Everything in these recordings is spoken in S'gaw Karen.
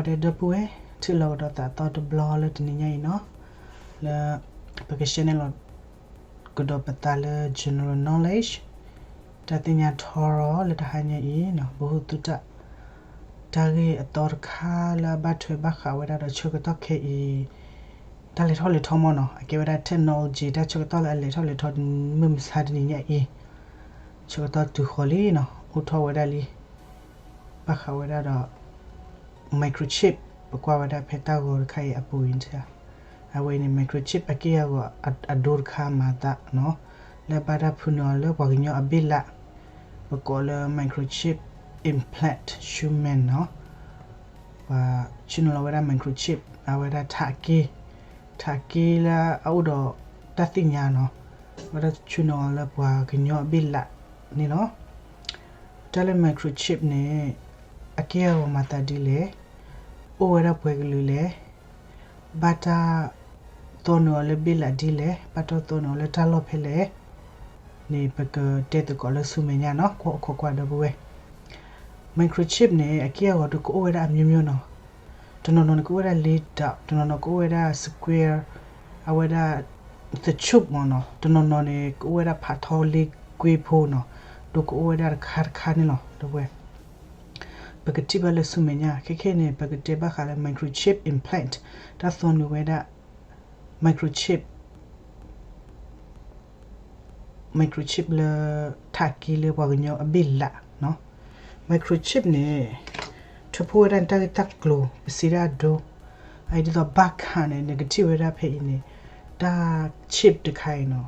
ဒီပုၢ်ဝဲၢ် ထံၣ်လိာ်ကဒီးသးအသီတဘျီလၢတနံၤညါအံၤနီၤ, လၢပက share န့ၢ်လီၤကဒီးပသးလၢ general knowledge တၢ်သ့ၣ်ညါထီရီၤလၢတဟါညါအံၤနီၤ, ဘိဟူသူၣ်တၢ် တၢ်ဂ့ၢ်အသီတခါလၢအဘၣ်ထွဲဘၣ်ဃးဝဲဒၣ်ဒီးဆၢကတီၢ်ခဲအံၤ တၢ်လဲၤထီၣ်လဲၤထီမ့ၢ်နီၤ, အကဲဝဲဒၣ် technology တၢ်ဆၢကတီၢ်လၢအလဲၤထီၣ်လဲၤထီ မုၢ်မဆါတနံၤညါအံၤ ဆၢကတီၢ်တုၤဃီၤလံနီၤ, အိၣ်ထီၣ်ဝဲဒၣ်လံ ဘၣ်ဃးဝဲဒၣ်ဒီး microchip ပကွၢ်ဝဲဒၣ်ဖဲတၢ်ဂီၤတခါအံၤအပူၤအံၤ, အဝဲအံၤန့ၣ် microchip အက့ၢ်အဂီၤအဒိတခါမၤသးနီၤ, လၢဘၣ်တၢ်ဖုးနုာ်အီၤလၢပှၤကညီအဘ့ၣ်လး, ပကိးလၢ microchip implant human နီၤ, ပှၤဆ့ၣ်နီၤလီၤဝဲဒၣ် microchip အဝဲဒၣ်ထးက့, ထးက့လၢအအိၣ်ဒီးတၢ်သ့ၣ်ညါနီၤ, ဝဲဒၣ်ဆ့ၣ်နီၤလၢပှၤကညီအဘ့ၣ်လးန့ၣ်လီၤ. တၢ်လၢ microchip န့ၣ် အက့ၢ်အဂီၤမၤသးဒ်လဲၣ်, အိၣ်ဝဲဒၣ်ပှဲၤကလုာ်လဲၣ်, ဘၣ်တၢ်သီနုာ်အီၤလၢဘ့ၣ်လးဒ်လဲၣ်, ဘၣ်တၢ်သီနုာ်အီၤလၢတၢ်လီၢ်ဖဲလဲၣ် န့ၣ် ပကတဲသကိးလၢဆူမဲာ်ညါနီၤ, ကွၢ်အိၣ်ခိးကွၢ်ဒီပုၢ်ဝဲၢ် microchip န့ၣ် အက့ၢ်အဂီၤဒုးကအိၣ်ဝဲဒၣ်အမျိုးမျိုးနီၤ, တနီၤနီၤန့ၣ်ကအိၣ်ဝဲဒၣ် လေးထောင့်, တနီၤနီၤကအိၣ်ဝဲဒၣ် square, အဝဲဒၣ် သဆူၣ်မ့ၢ်နီၤ, တနီၤနီၤန့ၣ် ကအိၣ်ဝဲဒၣ်ဖးထီလ့ကွ့ဖိနီၤ, ဒုးကအိၣ်ဝဲဒၣ်တခါတခါန့ၣ်လီၤ ဒီပုၢ်ဝဲၢ် ပကထံၣ်ဘၣ်လၢဆူမဲာ်ညါ, ခဲခဲန့ၣ် ပကတဲဘၣ်ဃးလၢ microchip implant, တၢ်သီနုာ်ဝဲဒၣ် microchip microchip လၢ ထးက့လၢပှၤကညီအဘ့ၣ်လးနီၤ, microchip န့ၣ် ထုးဖှိၣ်ဝဲဒၣ်န့ၣ် တၢ်ဂ့ၢ်တၢ်ကျိၤ ပစံးဒၣ်အဒိ, အအံၤဒ်သိးဘၣ်ခးန့ၣ် နကထံၣ်ဝဲဒၣ်ဖဲအံၤန့ၣ် တၢ် chip တခါအံၤနီၤ,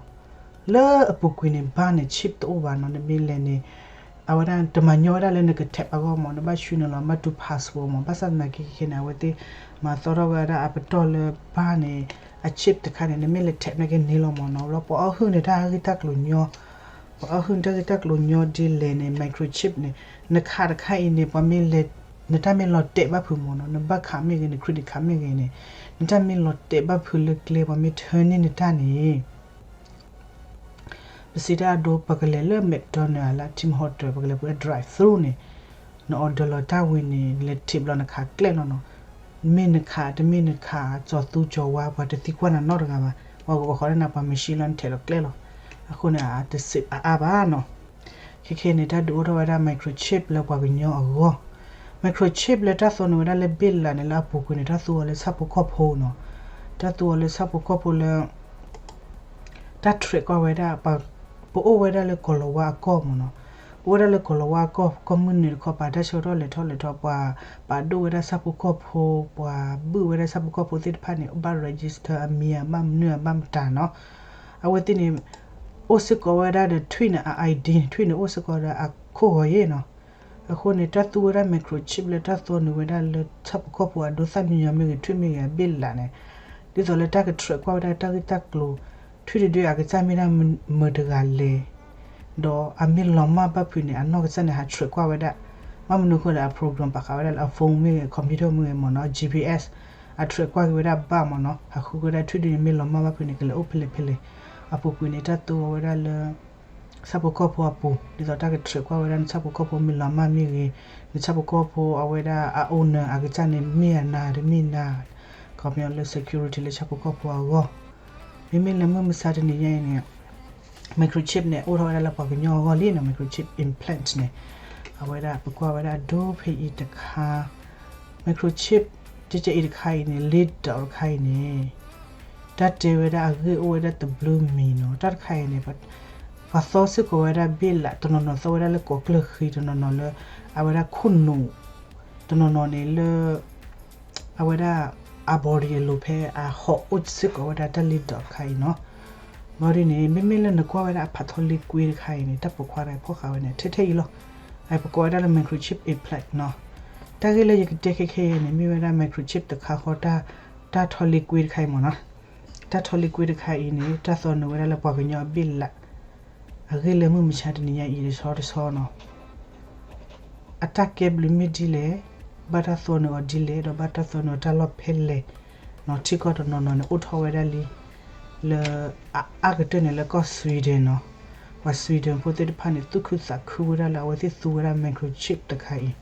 လၢအပူၤကွံာ်န့ၣ် ဘၣ်န့ၣ် chip တအိၣ်ဘၣ်နီၤ, နမ့ၢ်လဲၤန့ၣ် အဝဲဒၣ်တမၤညီဝဲဒၣ်လၢနက tap အဂီၢ်မ့ၢ်, နဘၣ်ဆှၢနုာ်လီၤ ဘၣ်တူၢ် passport မ့ၢ်, ဘၣ်ဆၣ်သနာ်က့ခဲခဲန့ၣ် အဝဲသ့ၣ်မၤသီထီၣ်ဝဲဒၣ်အပတီၢ်လၢဘၣ်န့ၣ် အ chip တခါန့ၣ် နမ့ၢ်လဲၤ tap န့ၣ်က့န့ၢ်လီၤမ့ၢ်နီၤ, လၢပှၤအီၣ်ဟုၣ်န့ၣ်တၢ်ဂ့ၢ်တၢ်ကျိၤညီ, ပှၤအီၣ်ဟုၣ်န့ၣ်တၢ်ဂ့ၢ်တၢ်ကျိၤညီဒ်လဲၣ်န့ၣ် microchip န့ၣ် နခးတခါအံၤန့ၣ် ပှၤမ့ၢ်လဲၤ နတၢ်မ့ၢ်လီၤတဲာ်ဘၣ်ဖုးမ့ၢ်နီၤ, နဘၣ်ခးမ့ၢ်ဂ့ၤ န credit card မ့ၢ်ဂ့ၤန့ၣ် နတၢ်မ့ၢ်လီၤတဲာ်ဘၣ်ဖုးလၢကျဲ ပှၤမ့ၢ်ထၢန့ၢ်နတၢ်န့ၣ် ပစံးတၢ်အဒိ ပကလဲၤလၢ McDonald လၢ Tim Hortons ပကလဲၤပူၤလၢ drive through န့ၣ်, န order လီၤတၢ်ဝံၤန့ၣ် နလဲၤထံးဘျီနခးကျဲလီၤနီၤ, မ့ၢ်နခးတမ့ၢ်နခး ကၠီၤသူကၠီၤဝါ ပှၤတသံကွၢ်နၤနီတဂၤဘၣ်, ပှၤကကိးဃီလၢနၤ ပှၤ machine လီၤ နထံးလီၤကျဲလီၤ, အဃိန့ၣ် အတစံးအအါဘၣ်နီၤ, ခဲခဲန့ၣ် တၢ်ဒုးအိၣ်ထီၣ်ဝဲဒၣ် microchip လၢပှၤကညီအဂီၢ်, microchip လၢတၢ်သီနုာ်ဝဲဒၣ်လၢဘ့ၣ်လးန့ၣ် လၢအပူၤကွံာ်န့ၣ် တၢ်သူအီၤလၢဆၣ်ဖိကီၢ်ဖိနီၤ, တၢ်သူအီၤလၢဆၣ်ဖိကီၢ်ဖိလၢ တၢ် track ကွၢ်ဝဲဒၣ် ပအိၣ်ဝဲဒၣ်လၢကီၢ်လီၤဝါအကီၢ်မ့ၢ်နီၤ, ပအိၣ်ဝဲဒၣ်လၢကီၢ်လီၤဝါအကီၢ် ကီၢ်မုၢ်နုာ်တခီ ပှၤတၢ်ဆၢကတီၢ်လဲၤထီၣ်လဲၤထီ ပှၤပာ်ဒိၣ်ဝဲဒၣ်ဆၣ်ဖိကီၢ်ဖိ ပှၤဘုၣ်ဝဲဒၣ်ဆၣ်ဖိကီၢ်ဖိသ့ၣ်တဖၣ်န့ၣ် ဘၣ် register အမံၤ အဘၣ်မနုၤ အဘၣ်မတၤနီၤ, အဝဲသ့ၣ်န့ၣ် အိၣ်စ့ၢ်ကီးဝဲဒၣ်ဒီး ထွံၣ်န့ၣ် အ ID ထွံၣ်န့ၣ်အိၣ်စ့ၢ်ကီးဒီးအခိၣ်ဂီၤယဲၢ်နီၤ, အဃိန့ၣ် တၢ်သူဝဲဒၣ် microchip လၢတၢ်သီနုာ်ဝဲဒၣ်လၢဆၣ်ဖိကီၢ်ဖိအဒိ သၣ်မံညီၤမ့ၢ်ဂ့ၤ ထွံၣ်မ့ၢ်ဂ့ၤ အဘ့ၣ်လးန့ၣ် ဒ်သိးလၢတၢ်က track ကွၢ်ဝဲဒၣ်တၢ်ဂ့ၢ်တၢ်ကျိၤ ထွံၣ်တဒုအကစၢ်မ့ၢ်ဒၣ်မတၤတဂၤလဲၣ်, ဒီးအမ့ၢ်လီၤမၢ်ဘၣ်ဖုးန့ၣ် အနီၢ်ကစၢ်န့ၣ် ဟး track ကွၢ်ဝဲဒၣ်, ဘၣ်မနုၤအဃိလဲၣ် အ program ပာ်ဃာ်ဝဲဒၣ်လၢအ phone မ့ၢ်ဂ့ၤ computer မ့ၢ်ဂ့ၤမ့ၢ်နီၤ GPS အ track ကွၢ်က့ၤဝဲဒၣ်ဘၣ်မ့ၢ်နီၤ, ဟးဃုက့ၤဝဲဒၣ်ထွံၣ်ဒုန့ၣ် မ့ၢ်လီၤမၢ်ဘၣ်ဖုးန့ၣ် ကလဲၤအိၣ်ဖဲလဲၣ်ဖဲလဲၣ်, အပူၤကွံာ်န့ၣ် တၢ်သူအီၤဝဲဒၣ်လၢ ဆၣ်ဖိကီၢ်ဖိအပူၤ ဒ်သိးတၢ်က track ကွၢ်ဝဲဒၣ်နဆၣ်ဖိကီၢ်ဖိမ့ၢ်လီၤမၢ်မ့ၢ်ဂ့ၤ, နဆၣ်ဖိကီၢ်ဖိအဝဲဒၣ်အ owner အကစၢ်န့ၣ် မ့ၢ်အနၤတမ့ၢ်နၤ, ခီပညီလၢ security လၢဆၣ်ဖိကီၢ်ဖိအဂီၢ်, မ့မ့ၢ်လၢမုၢ်မဆါတနံၤညါအံၤန့ၣ် microchip န့ၣ် အိၣ်ထီၣ်ဝဲဒၣ်လၢပှၤကညီအဂီၢ်လံနီၤ, microchip implant န့ၣ် အဝဲဒၣ်ပကွၢ်ဝဲဒၣ်အဒိဖဲအံၤတခါ microchip ကဲကဲအံၤတခါအံၤန့ၣ် လ့ဒီးတခါအံၤန့ၣ် တၢ်တဲဝဲဒၣ်အဂ့ၢ်အိၣ်ဝဲဒၣ်တဘျုးမံၤနီၤ, တၢ်တခါအံၤန့ၣ် ပှၤသီစ့ၢ်ကီးဝဲဒၣ်ဘ့ၣ်လး တနီၤနီၤသီဝဲဒၣ်လၢကိးကျၢၢ်ဃံ တနီၤနီၤလၢ အဝဲဒၣ်ခိၣ်နူာ် တနီၤနီၤန့ၣ်လၢ အဝဲဒၣ် အ body အလိၤဖဲအဟီၣ်အိၣ်စ့ၢ်ကီးဝဲဒၣ်တၢ်လ့ဒီးတခါအံၤနီၤ, ဘၣ်ဒ်န့ၣ် မ့မ့ၢ်လၢနကွၢ်ဝဲဒၣ်အဖးထီလ့ကွ့တခါအံၤန့ၣ် တၢ်ပိာ်ခွါတၢ်ဖီၣ်ဃာ်ဝဲန့ၣ် ထဲထဲအံၤလီၤ, အပကိးဝဲဒၣ်လၢ microchip implant နီၤ, တၢ်ဂ့ၢ်လၢယကတဲခဲခဲအံၤန့ၣ် မ့ၢ်ဝဲဒၣ် microchip တခါဃီ တၢ်ထီလ့ကွ့တခါအံၤမ့ၢ်နီၤ, တၢ်ထီလ့ကွ့တခါအံၤန့ၣ် တၢ်သီနုာ်ဝဲဒၣ်လၢပှၤကညီအဘ့ၣ်လး အဂ့ၢ်လၢမုၢ်မဆါတနံၤညါအံၤတဆီတဆီနီၤ, အတၢ်ကဲဘျုးမ့ၢ်ဒ်လဲၣ်, ဘၣ်တၢ်သီနုာ်အီၤဒ်လဲၣ် ဒီးဘၣ်တၢ်သီနုာ်အီၤတၢ်လီၢ်ဖဲလဲၣ်နီၤ, ထံကီၢ်တနီၤနီၤန့ၣ် အိၣ်ထီၣ်ဝဲဒၣ်လံ လၢအအါကတၢၢ်န့ၣ်လၢကီၢ် Sweden နီၤ, ပှၤ Sweden ဖိသ့ၣ်တဖၣ်န့ၣ် သူၣ်ခုသးခုဝဲဒၣ်လၢအဝဲသ့ၣ်သူဝဲဒၣ် microchip တခါအံၤ,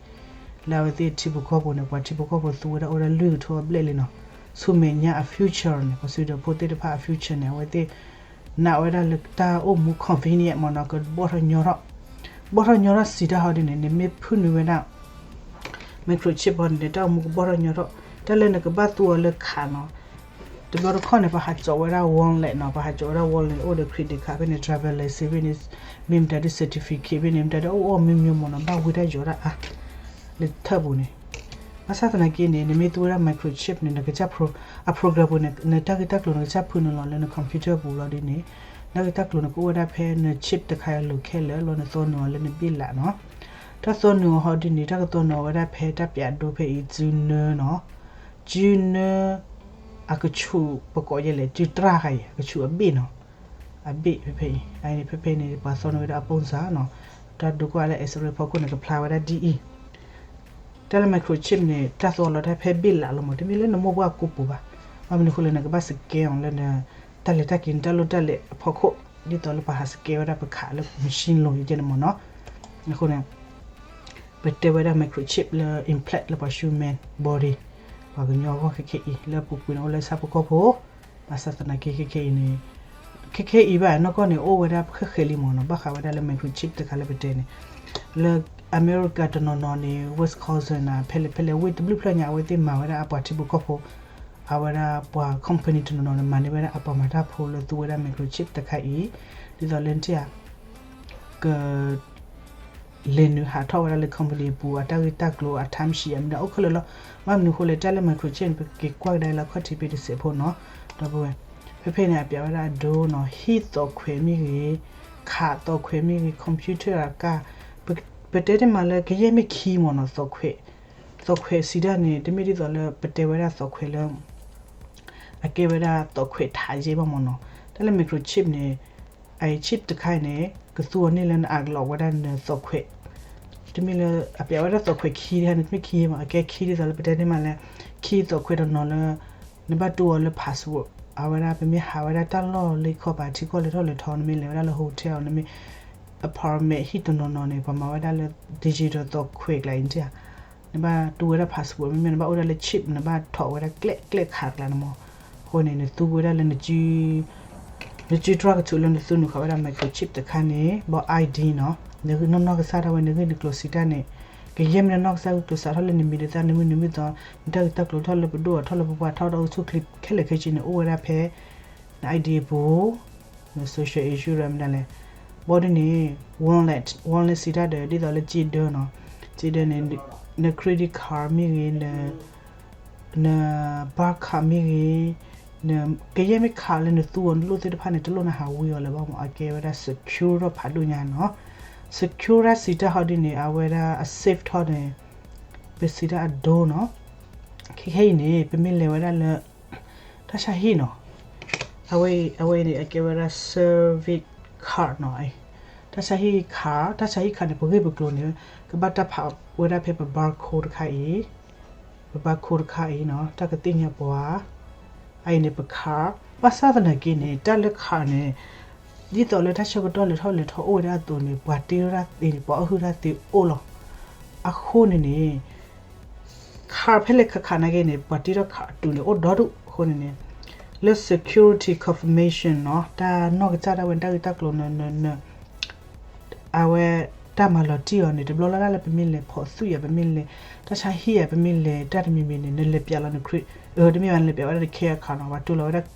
လၢအဝဲသ့ၣ်ထံဖိကီၢ်ဖိန့ၣ် ပှၤထံဖိကီၢ်ဖိသူဝဲဒၣ်အိၣ်ဝဲဒၣ်လွံၢ်ကထိအဘျဲၣ်လံနီၤ, ဆူမဲာ်ညါအ future န့ၣ် ပှၤစံးဒီးဖိသ့ၣ်တဖၣ်အ future န့ၣ် အဝဲသ့ၣ် နာ်ဝဲဒၣ်လၢတၢ်အိၣ်မူ convenient မ့ၢ်နီၤ ကဘီၣ်ထီၣ်ညီထီၣ်, ဘီၣ်ထီၣ်ညီထီၣ်စံးတၢ်ဟီဒ်န့ၣ် နမ့ၢ်ဖုၣ်နုာ်ဝဲဒၣ် microchip ဟီန့ၣ် တၢ်အိၣ်မူကဘီၣ်ထီၣ်ညီထီၣ်, တၢ်လၢနကဘၣ်သူအီၤလၢခးနီၤ, တဘျီတခီၣ်န့ၣ် ပဟးကၠီးဝဲဒၣ် wallet နီၤ, ပဟးကၠီးဝဲဒၣ် wallet အိၣ်ဒီး credit card ဖဲန့ၣ် driver license ဖဲန့ၣ်, မ့ၢ်မတၤဒုး certificate ဖဲန့ၣ် မတၤဒုးအိၣ်အိၣ်မ့ၢ်မ့ၢ်မ့ၢ်နီၤ ဘၣ်ဝံတၢ်ယီၤဒၣ်အါ လၢထၢၣ်ပူၤန့ၣ်, ဘၣ်ဆၣ်သနာ်က့န့ၣ် နမ့ၢ်သူဝဲဒၣ် microchip န့ၣ် နကစၢ် pro အ program ပူၤန့ၣ် နတၢ်ဂ့ၢ်တၢ်ကျိၤနကစၢ်ဖုၣ်နုာ်လီၤလၢန computer ပူၤလီၤဒ်န့ၣ်, တၢ်ဂ့ၢ်တၢ်ကျိၤန့ၣ်ကအိၣ်ဝဲဒၣ်ဖဲန chip တခါအလိၤခဲလၢာ် လီၤနသီနုာ်အီၤလၢနဘ့ၣ်လးနီၤ, တၢ်သီနုာ်အီၤဟီဒ်န့ၣ် တၢ်ကသီနုာ်အီၤဝဲဒၣ်ဖဲတၢ်ပၠးဒိဖဲအံၤ စုနၢနီၤ, စုနၢ အကဆူးပကိးယဲလဲၣ် စုတြၢ်ခါအံၤ အကဆူးအဘ့ၣ်နီၤ, အဘ့ၣ်ဖဲဖဲအံၤ အအံၤန့ၣ် ဖဲဖဲန့ၣ် ပှၤသီနုာ်ဝဲဒၣ်အပိၢ်စၢ်နီၤ, တၢ်ဒိကွၢ်လၢ X-ray ဖီခိၣ်န့ၣ် ကဖျါဝဲဒၣ်ဒ်အံၤ, တၢ်လၢ microchip န့ၣ် တၢ်သီလီၤတၢ်ဖဲဘ့ၣ်လးလီၤမး တမ့ၢ်လၢနမိၢ်ပှၢ်ကိးပူၤဘၣ်, ဘၣ်မနုၤအဃိလဲၣ် နကဘၣ် scan အီၤလၢန တၢ်လဲၤတၢ်က့ၤ နတၢ်လိၣ်တၢ်လဲၤအဖီခိၣ် ဒ်သိးလၢပဟး scan ဝဲဒၣ်ပခးလၢ machine လိၤယဲန့ၣ်မးနီၤ, အဃိန့ၣ် ပတဲဝဲဒၣ် microchip လၢ implant လၢပှၤ human body ပှၤကညီအဂီၢ်ခဲခဲအံၤ လၢအပူၤကွံာ်န့ၣ်အိၣ်လၢဆၣ်ဖိကီၢ်ဖိ, ဘၣ်ဆၣ်သနာ်က့ခဲခဲအံၤန့ၣ်, ခဲခဲအံၤဘၣ်နီၢ်ကီၢ်န့ၣ် အိၣ်ဝဲဒၣ်ဃဲးဃဲးလံမးနီၤ, ဘၣ်ဃးဝဲဒၣ်လၢ microchip တခါလၢပတဲန့ၣ်, လၢအမဲရကၤတနီၤနီၤန့ၣ် Wisconsin န့ၣ် ဖဲလဲၣ်ဖဲလဲၣ် ဝ့ၢ်တဘျုးဖျၢၣ်ညါ အဝဲသ့ၣ်မၤဝဲဒၣ်အပှၤထံဖိကီၢ်ဖိ, အဝဲဒၣ်ပှၤ company တနီၤနီၤန့ၣ် မၤန့ၢ်ဝဲဒၣ်အပှၤမၤတၢ်ဖိလၢသူဝဲဒၣ် microchip တခါအံၤ, ဒ်သိးလၢနထံၣ်ဧါ က လဲၤနုာ်ဟးထီၣ်ဝဲဒၣ်လၢ company အပူၤ အတၢ်ဂ့ၢ်တၢ်ကျိၤ အ timesheet အမနုၤအိၣ်ခဲလၢာ်လီၤ. ဘၣ်မနုၤအဃိလဲၣ် တၢ်လၢ microchip န့ၣ် ပက့ၤကွၢ်ကဒါလၢအခီၣ်ထံးဖဲတစဲးဖိနီၤ, ဒီပုၢ်ဝဲၢ်, ဖဲဖဲန့ၣ် အပျးဝဲဒၣ်အဒိနီၤ, ဟံၣ်သီၣ်ခွဲးမ့ၢ်ဂ့ၤ, ခးသီၣ်ခွဲးမ့ၢ်ဂ့ၤ, computer အကါ, ပတဲတ့ၢ်မးလၢကယဲၢ်မ့ၢ်ခံမးနီၤ, သီၣ်ခွဲး, သီၣ်ခွဲးစံးတၢ်န့ၣ် တမ့ၢ်ဒ်သိးလၢပတဲဝဲဒၣ်သီၣ်ခွဲးလၢ အကဲဝဲဒၣ်သီၣ်ခွဲးထးယဲၢ်ဘၣ်မးနီၤ, တၢ်လၢ microchip န့ၣ် အ chip တခါအံၤန့ၣ် ကသူအီၤန့ၢ်လၢနအးကလီးဝဲဒၣ်နသီၣ်ခွဲး, တမ့ၢ်လၢအပျးဝဲဒၣ်သီၣ်ခွဲးခံတခါန့ၣ် တမ့ၢ်ခံယဲၢ်မး အကဲခံဒ်သိးလၢပတဲန့ၣ်မးလၢ ခံသီၣ်ခွဲးတနီၤလၢ နဘၣ်တူၢ်အီၤလၢ password အဝဲဒၣ် ပမ့ၢ်ဟးဝဲဒၣ်တၢ်လီၢ်လၢခီပၤထံကီၢ်လဲၤထီၣ်လဲၤထီ နမ့ၢ်လဲၤဝဲဒၣ်လၢ hotel နမ့ၢ် apartment ဟံၣ်တနီၤနီၤန့ၣ် ပှၤမၤဝဲဒၣ်လၢ digital သီၣ်ခွဲးကျါအံၤန့ၣ်ဧါ, နဘၣ်တူၢ်ဝဲဒၣ် password မ့မ့ၢ်နဘၣ်အိၣ်ဒၣ်လၢ chip နဘၣ်ထီၣ်ဝဲဒၣ်ကျဲၣ်ကျဲၣ်ခးကျါန့ၣ်မး, အဃိန့ၣ် နသူဝဲဒၣ်လၢ နစုတြၢ်ကဆူးလၢနသူနုာ်ဃာ်ဝဲဒၣ် microchip တခါန့ၣ် ဘီ ID နီၤ, နဂံၢ်နီၢ်နီၢ်ကစၢ်ဒၣ်ဝဲ နဂံၢ်နကျိၤစံးတၢ်န့ၣ်, ကယဲၢ်မ့ၢ်နနီၢ်ကစၢ်ဂံၢ်ကျိၤစးထီၣ်လၢနမံၤနသၣ် နမုၢ်နံၤမုၢ်သီ, နတၢ်ဂ့ၢ်တၢ်ကျိၤထီၣ်လၢပဒိၣ်အထီၣ်လၢပပှၢ်ထီၣ်ဒီး အိၣ်ဆူၣ်ချ့ခဲလၢာ်ခဲဆ့န့ၣ် အိၣ်ဝဲဒၣ်ဖဲ န ID အပူၤ, န social insurance မနုၤလဲၣ်, ဘီဒ်န့ၣ် wallet, wallet စံးတၢ်ဒီး ဒ်သိးလၢစ့ဒၢနီၤ, စ့ဒၢန့ၣ် န credit card မ့ၢ်ဂ့ၤ, န bank card မ့ၢ်ဂ့ၤ, ကယဲၢ်မ့ၢ် card လၢနသူအီၤနလိၣ်သ့ၣ်တဖၣ်န့ၣ် တလိၣ်နဟးဝံအီၤလၢၤဘၣ်မး အကဲဝဲဒၣ် secure ထီၣ်ဖးဒိၣ်ညါနီၤ, secure စံးတၢ်ဟီဒ်န့ၣ် အဝဲဒၣ်အ safe ထီၣ်န့ၣ် ပစံးတၢ်အဒိနီၤ, ခဲခဲအံၤန့ၣ် ပမ့ၢ်လဲၤဝဲဒၣ်လၢ တၢ်ဆါဟံၣ်နီၤ, အဝဲအံၤန့ၣ် အကဲဝဲဒၣ် service card နီၤ, တၢ်ဆါဟံၣ် card, တၢ်ဆါဟံၣ် card န့ၣ် ပဂ့ၢ်ပကျိၤန့ၣ် ကဘၣ်တၢ်ဖးဝဲဒၣ်ဖဲပ barcode တခါအံၤ, ပ barcode တခါအံၤနီၤ တၢ်ကသ့ၣ်ညါပှၤ, အအံၤန့ၣ်ပ card, ဘၣ်ဆၣ်သနာ်က့န့ၣ် တၢ်လၢ card န့ၣ် ဒ်သိးလၢတၢ်ဆၢကတီၢ်လဲၤထီၣ်လဲၤထီအိၣ်ဝဲဒၣ်အသိးန့ၣ် ပှၤတ့ထီၣ်တၢ်သ့န့ၣ် ပှၤအီၣ်ဟုၣ်တၢ်သ့အိၣ်လီၤ, အဃိန့ၣ်န့ၣ် ခးဖဲလဲၣ်ခးခးနာ်က့န့ၣ် ပှၤတ့ထီၣ်ခးအတုၤန့ၣ် အိၣ်ဒီဒူၣ်အဃိန့ၣ်န့ၣ် လၢ security confirmation နီၤ တၢ်နီၢ်ကစၢ်ဒၣ်ဝဲတၢ်ဂ့ၢ်တၢ်ကျိၤန အဝဲ တၢ်မၤလီၤတံၢ်အီၤန့ၣ် တဘျီလၢ်လၢ်လၢပမ့ၢ်လဲၤဖီၣ်သူၣ်ယၤ ပမ့ၢ်လဲၤ တၢ်ဆါဟံၣ်ယၤ ပမ့ၢ်လဲၤတၢ်တမံၤမံၤန့ၣ် နလဲၤပျးလီၤန cre- တမ့ၢ်ဘၣ် နလဲၤပျးဝဲဒၣ်န care card နီၤ ပှၤတိၢ်လီၤဝဲဒၣ်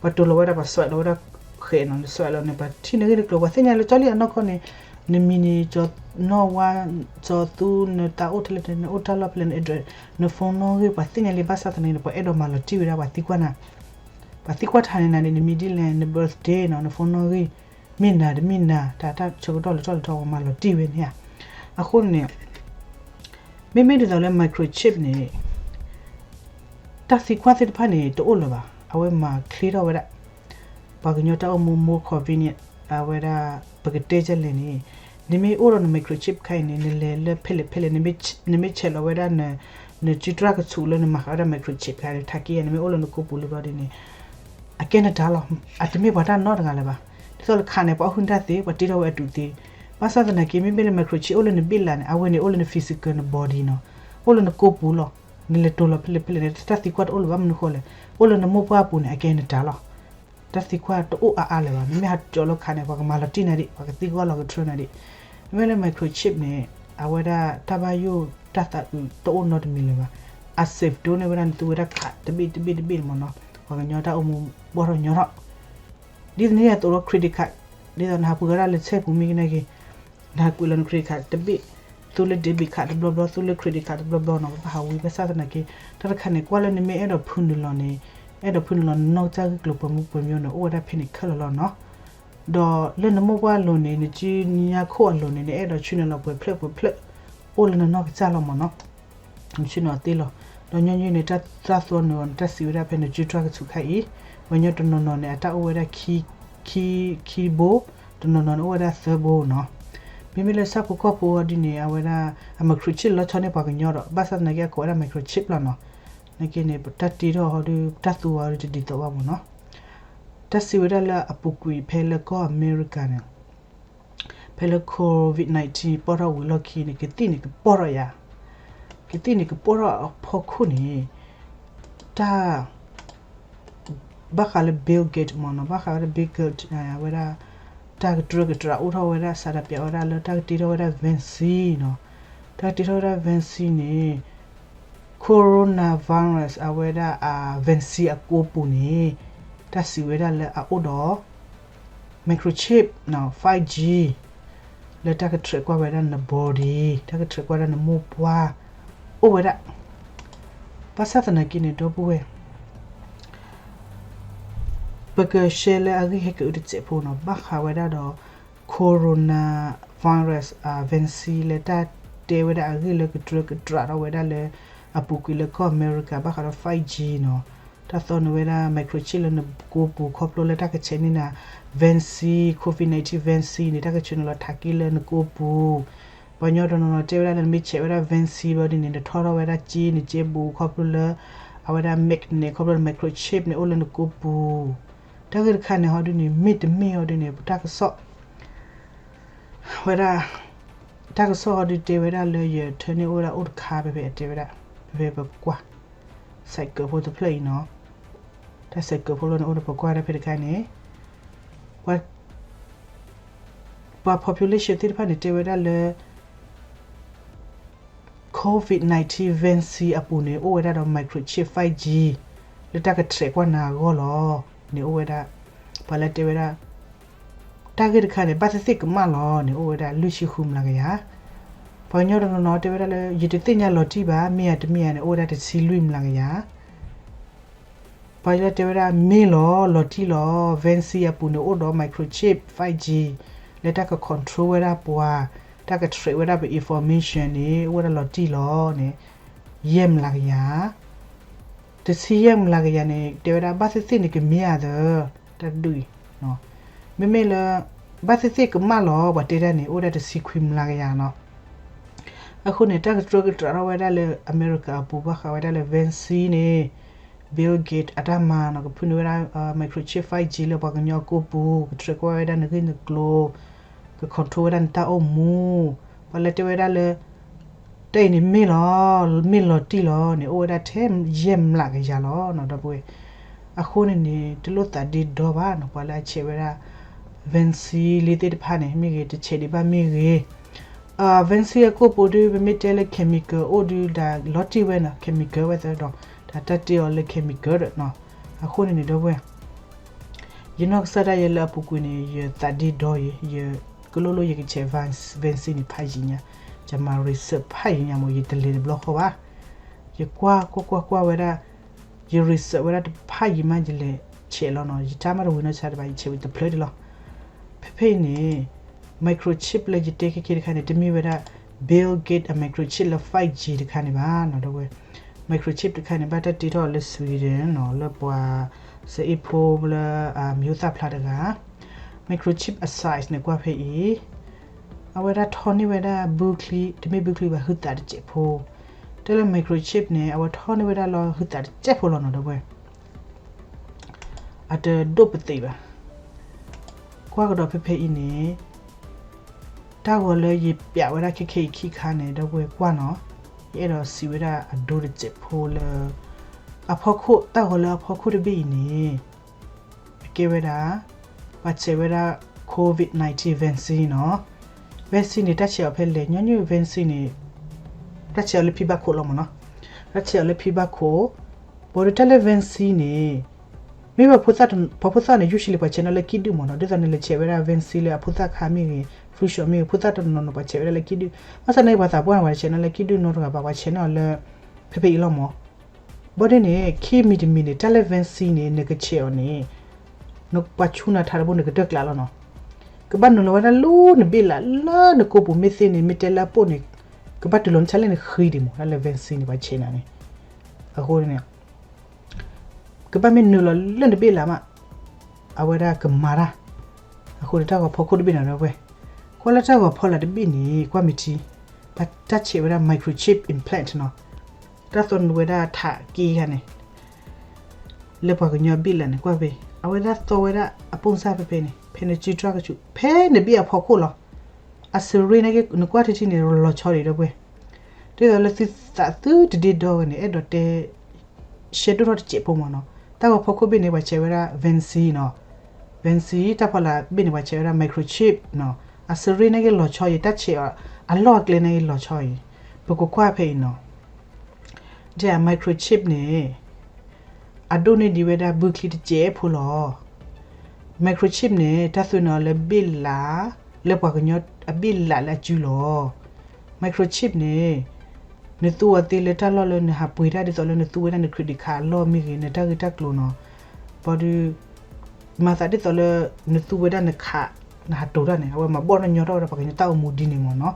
ပှၤတိၢ်လီၤဝဲဒၣ် ပှၤ swipe လီၤဝဲဒၣ် ဃဲးနီၤ န swipe လီၤန့ၣ် ပှၤထံၣ်နဂ့ၢ်နကျိၤ ပှၤသ့ၣ်ညါလၢကၠီလံအနီၢ်ကီၢ်န့ၣ် နမံၤန့ၣ် ကၠီနီၢ်ဝါ ကၠီသူ နတၢ်အိၣ်ထဲလဲၣ် နအိၣ်တၢ်လီၢ်ဖဲလဲၣ် န address န phone နီၣ်ဂံၢ် ပှၤသ့ၣ်ညါလံ ဘၣ်ဆၣ်သနာ်က့န့ၣ် ပှၤအဲၣ်ဒိးမၤလီၤတံၢ်ဝဲဒၣ် ပှၤသံကွၢ်နၤ ပှၤသံကွၢ်ထါန့ၣ်နၤန့ၣ် နမံၤဒ်လဲၣ် န birthday နီၤ န phone နီၣ်ဂံၢ် မ့ၢ်နၤတမ့ၢ်နၤ တၢ်တၢ်ဆၢကတီၢ်လၢထီၣ်လဲၤထီၣ် ပှၤမၤလီၤတံၢ်ဝဲန့ၣ်ဧါ. အဃိန့ၣ် မ့မ့ၢ်ဒ်သိးလၢ microchip န့ၣ် တၢ်သံကွၢ်သ့ၣ်တဖၣ်န့ၣ် တအိၣ်လၢၤဘၣ် အဝဲမၤ clear ထီၣ်ဝဲဒၣ် ပှၤကညီတၢ်အိၣ်မူ more convenient အဝဲဒၣ် ပကတဲဒ်လဲၣ်န့ၣ် နမ့ၢ်အိၣ်ဒီးန microchip ခါအံၤန့ၣ် နလဲၤလၢဖဲလဲၣ်ဖဲလဲၣ် နမ့ၢ်ဆဲးလီၤဝဲဒၣ် နစုတြၢ်ကဆူးလၢနမၤဃာ်ဝဲဒၣ် microchip ခါန့ၣ် ထးက့ယၤ နမ့ၢ်အိၣ်လၢနကိးပူၤလံဘျီဒ်န့ၣ် အကဲနတၢ်လီၤ အတမ့ၢ်ပှၤတၢ်နီတဂၤလၢၤဘၣ်. ဒ်သိးလၢခးန့ၣ် ပှၤအီၣ်ဟုၣ်တၢ်သ့ ပှၤတ့ထီၣ်ဝဲအတုၤသ့ ဘၣ်ဆၣ်သနာ်က့ မ့မ့ၢ်လၢ microchip အိၣ်လၢနဘ့ၣ်လးန့ၣ် အဝဲန့ၣ်အိၣ်လၢန physical န body နီၤ, အိၣ်လၢနကိာ်ပူၤလီၤ. နလဲၤတိၤလီၤဖဲလဲၣ်ဖဲလဲၣ်န့ၣ် တၢ်သံကွၢ်တအိၣ်လၢၤဘၣ်မနုၤဃိလဲၣ်, အိၣ်လၢနမိၢ်ပှၢ်အပူၤန့ၣ် အကဲနတၢ်လီၤ. တၢ်သံကွၢ်တအိၣ်အါအါလၢၤဘၣ်. မ့မ့ၢ်ဟးကၠီလီၤခးန့ၣ် ပှၤကမၤလီၤတံၢ်နၤဒံး, ပှၤကသံကွၢ်လီၤကထြၢနၤဒံး. မ့မ့ၢ်လၢ microchip န့ၣ် အဝဲဒၣ်တၢ်ဘၣ်ယိၣ်တၢ်သးအုးတအိၣ်နီတမံၤလၢၤဘၣ်. အ save ဒိၣ်န့ၢ်ဝဲဒၣ်နသူဝဲဒၣ် card တဘ့ၣ်တဘ့ၣ်တဘ့ၣ်န့ၣ်မ့ၢ်နီၤ, ပှၤကညီတၢ်အိၣ်မူဘီၣ်ထီၣ်ညီထီၣ် ဒ်သိးနဟဲသိးဒီး credit card, ဒ်သိးနဟးပှ့ၤဝဲဒၣ်လၢဆဲပူၤမ့ၢ်ဂ့ၤနာ်က့ၤ, နဟးကွံာ်လီၤန credit card တဘ့ၣ်, သူလၢ debit card တဘျီဘျီ, သူလၢ credit card တဘျီဘျီနီၤ, ပဘၣ်ဟးဝံၤ ဘၣ်ဆၣ်သနာ်က့ တၢ်တခါန့ၣ် ကွၢ်လၢနမ့ၢ်အဲၣ်ဒိးဖုနုာ်လီၤန့ၣ်, အဲၣ်ဒိးဖုနုာ်လီၤနနီၢ်ကစၢ်ဂ့ၢ်ကျိၤပှဲၤမူပှဲၤမံၤန့ၣ် အိၣ်ဝဲဒၣ်ဖဲန့ၣ်ခဲလၢာ်လီၤနီၤ. ဒီးလၢနမိၢ်ပှၢ်အလိၤန့ၣ် နစုညါခိၣ်အလိၤန့ၣ် နအဲၣ်ဒိးဆှၢနုာ်လီၤပှဲၤဖျၢၣ်ပှဲၤဖျၢၣ် အိၣ်လၢနနီၢ်ကစၢ်လီၤမ့ၢ်နီၤ. ဆ့ၣ်နီၤသ့လီၤ. ဒီးညီနုၢ်န့ၣ် တၢ်သီနုာ်အီၤန့ၣ် တၢ်စံးဝဲဒၣ်ဖဲန့ၣ် ကၠူတြၢ်ကဆူးခါအံၤ, ပှၤကညီတနီၤနီၤန့ၣ် အတၢ်အိၣ်ဝဲဒၣ် ခံဘိ, တနီၤနီၤန့ၣ် အိၣ်ဝဲဒၣ်သၢဘိနီၤ. မ့မ့ၢ်လၢဆၣ်ဖိကီၢ်ဖိအီၤဒ်န့ၣ် အဝဲဒၣ် အ microchip လီၤဆီန့ၢ်ပှၤကညီဒီး ဘၣ်ဆၣ်သနာ်က့ အကိးဝဲဒၣ် microchip လီၤနီၤ. နာ်က့န့ၣ် တၢ်တ့ထီၣ်ဟီဒုး တၢ်သူအီၤဒုးတဒ်သိးဘၣ်မ့ၢ်နီၤ. တၢ်စံးဝဲဒၣ်လၢအပူၤကွံာ်ဖဲလၢကီၢ်အမဲရကၤန့ၣ် ဖဲလၢ COVID nineteen ပီၢ်ထီၣ်ဝံၤလီၢ်ခံန့ၣ် ကသံၣ်န့ၣ်ကပီၢ်ထီၣ်ယၤ, ကသံၣ်န့ၣ်ကပီၢ်ထီၣ်အဖီခိၣ်န့ၣ် တၢ် ဘၣ်ဃးလၢ Bill Gates မ့ၢ်နီၤ, ဘၣ်ဃးဝဲဒၣ် Bill Gates ဝဲဒၣ် တၢ်ကတြၢကတြးအိၣ်ထီၣ်ဝဲဒၣ် စးထီၣ်ပၠးဝဲဒၣ်လၢတၢ်ကတ့ထီၣ်ဝဲဒၣ် vaccine နီၤ, တၢ်ကတ့ထီၣ်ဝဲဒၣ် vaccine န့ၣ် coronavirus အဝဲဒၣ်အ vaccine အကိာ်ပူၤန့ၣ် တၢ်စံးဝဲဒၣ်လၢအအိၣ်ဒီး microchip နီၤ five G လၢတၢ်ကထြဲးကွၢ်ဝဲဒၣ်န body, တၢ်ကထြဲးကွၢ်ဒၣ်နမိၢ်ပှၢ် အိၣ်ဝဲဒၣ်. ဘၣ်ဆၣ်သနာ်က့န့ၣ် ဒီပုၢ်ဝဲၢ် ပက share လၢအဂ့ၢ်ဟဲက့ၤအုတစဲးဖိနီၤ, ဘၣ်ဃးဝဲဒၣ်ဒီး coronavirus vaccine လၢတၢ်တဲဝဲဒၣ်အဂ့ၢ်လၢကတြၢကတြးထီၣ်ဝဲဒၣ်လၢ အပူၤကွံာ်လၢကီၢ်အမဲရကၤ ဘၣ်ဃးဒီး five G နီၤ, တၢ်သီန့ၢ်ဝဲဒၣ် microchip လၢနကိာ်ပူၤ ခီဖျိလၢတၢ်ကဆဲးန့ၢ်နၤ vaccine, COVID nineteen vaccine န့ၣ် တၢ်ကဆဲးန့ၢ်လီၤထးက့လၢနကိာ်ပူၤ. ပှၤကညီတနီၤနီၤတဲဝဲဒၣ်လၢနမ့ၢ်ဆဲးဝဲဒၣ် vaccine ဘျီဒ်န့ၣ် နထီထီၣ်ဝဲဒၣ်က့ နကဲဘူး ခီဖျိလၢ အဝဲဒၣ် magnet ခီဖျိလၢ microchip န့ၣ် အိၣ်လၢနကိာ်ပူၤ. တၢ်ဂ့ၢ်တခါန့ၣ်ဟီဒ်န့ၣ် မ့တမ့ၢ်ဟီဒ်န့ၣ် ပတၢ်ကစီၣ် ဝဲဒၣ် တၢ်ကစီၣ်ဟီဒုးတဲဝဲဒၣ်လၢယထၢန့ၢ်အိၣ်ဝဲဒၣ်အိၣ်တခါ ဖဲဖဲအတဲဝဲဒၣ် ဖဲဖဲပကွၢ် စဲးကၢးဖိတဖျၢၣ်အံၤနီၤ, တၢ်စဲးကၢးဖိလီၤန့ၣ် အိၣ်ဒီးပကွၢ်ဒၣ်ဖဲတခါန့ၣ် ပှၤ ပှၤ population သ့ၣ်တဖၣ်န့ၣ် တဲဝဲဒၣ်လၢ COVID nineteen vaccine အပူၤန့ၣ် အိၣ်ဝဲဒၣ်ဒီး microchip five G လၢတၢ်ကထြဲးကွၢ်နၤအဂီၢ်လီၤန့ၣ် အိၣ်ဝဲဒၣ်. ပှၤလၢတဲဝဲဒၣ် တၢ်ဂ့ၢ်တခါန့ၣ် ဘၣ်သ့ၣ်သ့ၣ်ကမၣ်လီၤန့ၣ် အိၣ်ဝဲဒၣ်လွံၢ်ဆံဃုမျးကယၤ. ပှၤကညီတနီၤနီၤတဲဝဲဒၣ်လၢ ယတသ့ၣ်ညါလီၤတံၢ်ဘၣ် မ့ၢ်ဧါတမ့ၢ်ဧါန့ၣ် အိၣ်ဝဲဒၣ်တဆံလွံၢ်မျးကယၤ. ပှၤလၢတဲဝဲဒၣ်မ့ၢ်လီၤ လီၤတံၢ်လီၤ vaccine အပူၤန့ၣ် အိၣ်ဒီး microchip five G လၢတၢ်က control ဝဲဒၣ်ပှၤ တၢ်ကထြဲးဝဲဒၣ်ပ information န့ၣ် အိၣ်ဝဲဒၣ်လီၤတံၢ်လီၤန့ၣ် ယဲၢ်မျးကယၤ. တဆံယဲၢ်မျးကယၤန့ၣ် တဲဝဲဒၣ်ဘၣ်သ့ၣ်သ့ၣ်န့ၣ် ကမ့ၢ်ဧါသၢ တၢ်တဒူၣ်အံၤ မ့မ့ၢ်လၢ ဘၣ်သ့ၣ်သ့ၣ်ကမၣ်လီၤ ပှၤတဲဒၣ်န့ၣ် အိၣ်ဝဲဒၣ်တဆံခွံမျးကယၤနီၤ. အဃိန့ၣ် တၢ်ကတြၢကတြးထီၣ်ဝဲဒၣ်လၢအမဲရကၤအပူၤ ဘၣ်ဃးဝဲဒၣ်လၢ vaccine န့ၣ် Bill Gates အတၢ်မၤနီၤ ကဖုန့ၢ်ဝဲဒၣ် microchip five G လၢပှၤကညီကိာ်ပူၤ ကထြဲးကွၢ်ဝဲဒၣ်နဂ့ၢ်နကျိၤ က control ဝဲဒၣ်နတၢ်အိၣ်မူ. ပှၤလၢတဲဝဲဒၣ်လၢ တၢ်အံၤန့ၣ်မ့ၢ်လီၤ မ့ၢ်လီၤတံၢ်လီၤန့ၣ် အိၣ်ဝဲဒၣ်ထဲယဲၢ်မျးကယၤလီၤနီၤ ဒီပုၢ်ဝဲၢ်. အဃိန့ၣ်န့ၣ် တလိၣ်သးဒ့ဒီဘၣ်နီၤ ပှၤလၢအဆဲးဝဲဒၣ် vaccine လံသ့ၣ်တဖၣ်န့ၣ် မ့ၢ်ဂ့ၤ တဆဲးဒံးဘၣ်မ့ၢ်ဂ့ၤ vaccine အကိာ်ပူၤဒုး ပမ့ၢ်တဲလၢ chemical အိၣ်ဒုး ဒၣ်လီၤတံၢ်ဝဲနီၤ chemical ဝဲသၢဒီး တၢ်တၢ်တ့အီၤလၢ chemical ဒီးနီၤ. အဃိန့ၣ်န့ၣ် ဒီပုၢ်ဝဲၢ် ယနီၢ်ကစၢ်ဒၣ်ယဲလၢအပူၤကွံာ်န့ၣ် ယသးဒ့ဒီယဲ ယကလိၣ်လိၣ်ယကဆဲး vaccine န့ၣ်ဖးယံာ်ညါ, ယမၤ research ဖးယံာ်ညါမး ယတလဲၤတဘျီဃီဘၣ်. ယကွၢ်ကွၢ်ကွၢ်ကွၢ်ဝဲဒၣ်, ယ research ဝဲဒၣ်တဖးယံာ်မး ယလဲၤဆဲးလီၤနီၤ, ယတၢ်မၤတဝံၤနီၢ်ဆါတဘၣ် ယဆဲးဝံၤတဖျၢၣ်ဒံးလီၤ. ဖဲဖဲအံၤန့ၣ် microchip လၢယတဲခဲခဲတခါန့ၣ် တမ့ၢ်ဝဲဒၣ် Bill Gates အ microchip လၢ five G တခါန့ၣ်ဘၣ်နီၤ ဒီပုၢ်ဝဲၢ်. Microchip တခါန့ၣ် ဘၣ်တၢ်တ့ထီၣ်လၢ Sweden နီၤ လၢပှၤစ့အ့ၣ်ဖိလၢ မံၤဟူသၣ်ဖျါတဂၤ, microchip အ size န့ၣ် ကွၢ်ဖဲအံၤ, အဝဲဒၣ်ထီန့ၢ်ဝဲဒၣ်ဘုချံ, တမ့ၢ်ဘုချံဘၣ် ဟုသးတစဲးဖိ, တဲလၢ microchip န့ၣ် အဝဲထီန့ၢ်ဝဲဒၣ်လီၤဟုသးတစဲးဖိလီၤနီၤ ဒီပုၢ်ဝဲၢ်. အတဒိၣ်ပသံးဘၣ်. ကွၢ်ကဒီးဖဲဖဲအံၤန့ၣ် တၢ်ဂီၤလၢယပျးဝဲဒၣ်ခဲခဲအံၤခံခါန့ၣ် ဒီပုၢ်ဝဲၢ်ကွၢ်နီၤ, ယအဲၣ်ဒိးစံးဝဲဒၣ်အဒိတစဲးဖိလၢ အဖီခိၣ် တၢ်ဂီၤလၢအဖီခိၣ်တဘ့ၣ်အံၤန့ၣ် အကဲဝဲဒၣ် ပှၤဆဲးဝဲဒၣ် COVID nineteen vaccine နီၤ. vaccine န့ၣ် တၢ်ဆဲးအီၤဖဲလဲၣ်, ညီနုၢ် vaccine န့ၣ် တၢ်ဆဲးအီၤလၢဖံဘၣ်ခိၣ်လီၤမ့ၢ်နီၤ. တၢ်ဆဲးအီၤလၢဖံဘၣ်ခိၣ်, ဘၣ်ဒီးတၢ်လၢ vaccine န့ၣ် မ့ၢ်ပှၤဖိသၣ်န့ၣ် usually ပှၤဆဲးန့ၢ်လၢခံဒုၣ်မ့ၢ်နီၤ, ဒ်သိးန့ၣ် လဲၤဆဲးဝဲဒၣ် vaccine လၢအဖိသၣ်ခါမ့ၢ်ဂ့ၤ, flu shot မ့ၢ်ဂ့ၤ, ဖိသၣ်တနီၤနီၤ ပှၤဆဲးဝဲဒၣ်လၢခံဒုၣ်, ဘၣ်ဆၣ်န့ၣ် ပှၤသးပှၢ်န့ၣ် ပှၤဆဲးန့ၢ်လၢခံဒုၣ်နီတဂၤဘၣ်, ပှၤဆဲးန့ၢ်အီၤလၢ ဖဲဖဲအံၤလီၤမ့ၢ်. ဘၣ်ဒီးန့ၣ် ခံမံၤတမံၤန့ၣ် တၢ်လၢ vaccine န့ၣ် နကဆဲးအီၤန့ၣ် နပှၤဆူနၤထးတဘိန့ၣ် ကတၢၢ်ကျးလီၤနီၤ. ကဘၣ်နုာ်လီၤဝဲဒၣ်လၢနဘ့ၣ်လးလၢနကိာ်ပူၤမ့ၢ်သ့န့ၣ် မ့ၢ်တဲလၢအပိၢ်န့ၣ် ကဘၣ်တုၤလီၤနဆါလဲၣ်နဃံဒံးမ့ၢ် တၢ်လၢ vaccine န့ၣ် ပှၤဆဲးန့ၢ်န့ၣ်. အဃိန့ၣ် ကဘၣ်မ့ၢ်နုာ်လီၤလၢနဘ့ၣ်လးမး အဝဲဒၣ်ကမၤတၢ်. အဃိန့ၣ် တၢ်ဂီၤဖီခိၣ်တဘ့ၣ်န့ၣ် ဒီပုၢ်ဝဲၢ် ကွၢ်လၢတၢ်ဂီၤဖီလာ်တဘ့ၣ်န့ၣ် ကွၢ်မ့ၢ်ထံ ပှၤတၢ်ဆဲးဝဲဒၣ် microchip implant နီၤ, တၢ်သီနုာ်ဝဲဒၣ်ထးက့ခါန့ၣ် လၢပှၤကညီဘ့ၣ်လးန့ၣ် ကွၢ်ဖဲ အဝဲဒၣ်သီဝဲဒၣ်အပိၢ်စၢ်ဖဲဖဲန့ၣ် ဖဲနစုတြၢ်ကဆူး ဖဲနဘ့ၣ်အဖီခိၣ်လီၤ. အစရ့နက့ နကွၢ်ထံထံန့ၣ် လီၤဆီဒံး ဒီပုၢ်ဝဲၢ် ဒ်သိးလၢသုသးသုတဒ့ဒီဂ့ၤန့ၣ် အဲၣ်ဒိးတဲ ရှဲဒိၣ်ထီၣ်တစဲးဖိမ့ၢ်နီၤ. တၢ်ဂီၤဖီခိၣ်ဘ့ၣ်န့ၣ် ပှၤဆဲးဝဲဒၣ် vaccine နီၤ, vaccine တၢ်ဖီလာ်ဘ့ၣ်န့ၣ် ပှၤဆဲးဝဲဒၣ် microchip နီၤ, အစရ့နက့လီၤဆီအံၤ တၢ်ဆဲးအီၤ အလီၢ်အကျဲန့ၣ်လီၤဆီအံၤ, ပကကွၢ်ဖဲအံၤနီၤ. ဒ် microchip န့ၣ် အဒိၣ်န့ၢ်ဒံးဝဲဒၣ်ဘုချံတစဲးဖိလီၤ. microchip န့ၣ် တၢ်သီနုာ်အီၤလၢဘ့ၣ်လး လၢပှၤကညီအဘ့ၣ်လးလၢအစုလီၤ. microchip န့ၣ် နသူအီၤသ့လၢတၢ်လီၢ်လၢနဟးပှ့ၤတၢ်ဒ်သိးလၢနသူဝဲဒၣ်န credit card အလီၢ်မ့ၢ်ဂ့ၤ နတၢ်ဂ့ၢ်တၢ်ကျိၤနီၤ, ဘၣ်ဒီး မၤသးဒ်သိးလၢ နသူဝဲဒၣ်န card နဟးတိၤတၢ်န့ၣ် အဝဲမၤဘီၣ်ထီၣ်ညီထီၣ်ဝဲဒၣ်ပှၤကညီတၢ်အိၣ်မူဒ်န့ၣ်မ့ၢ်နီၤ.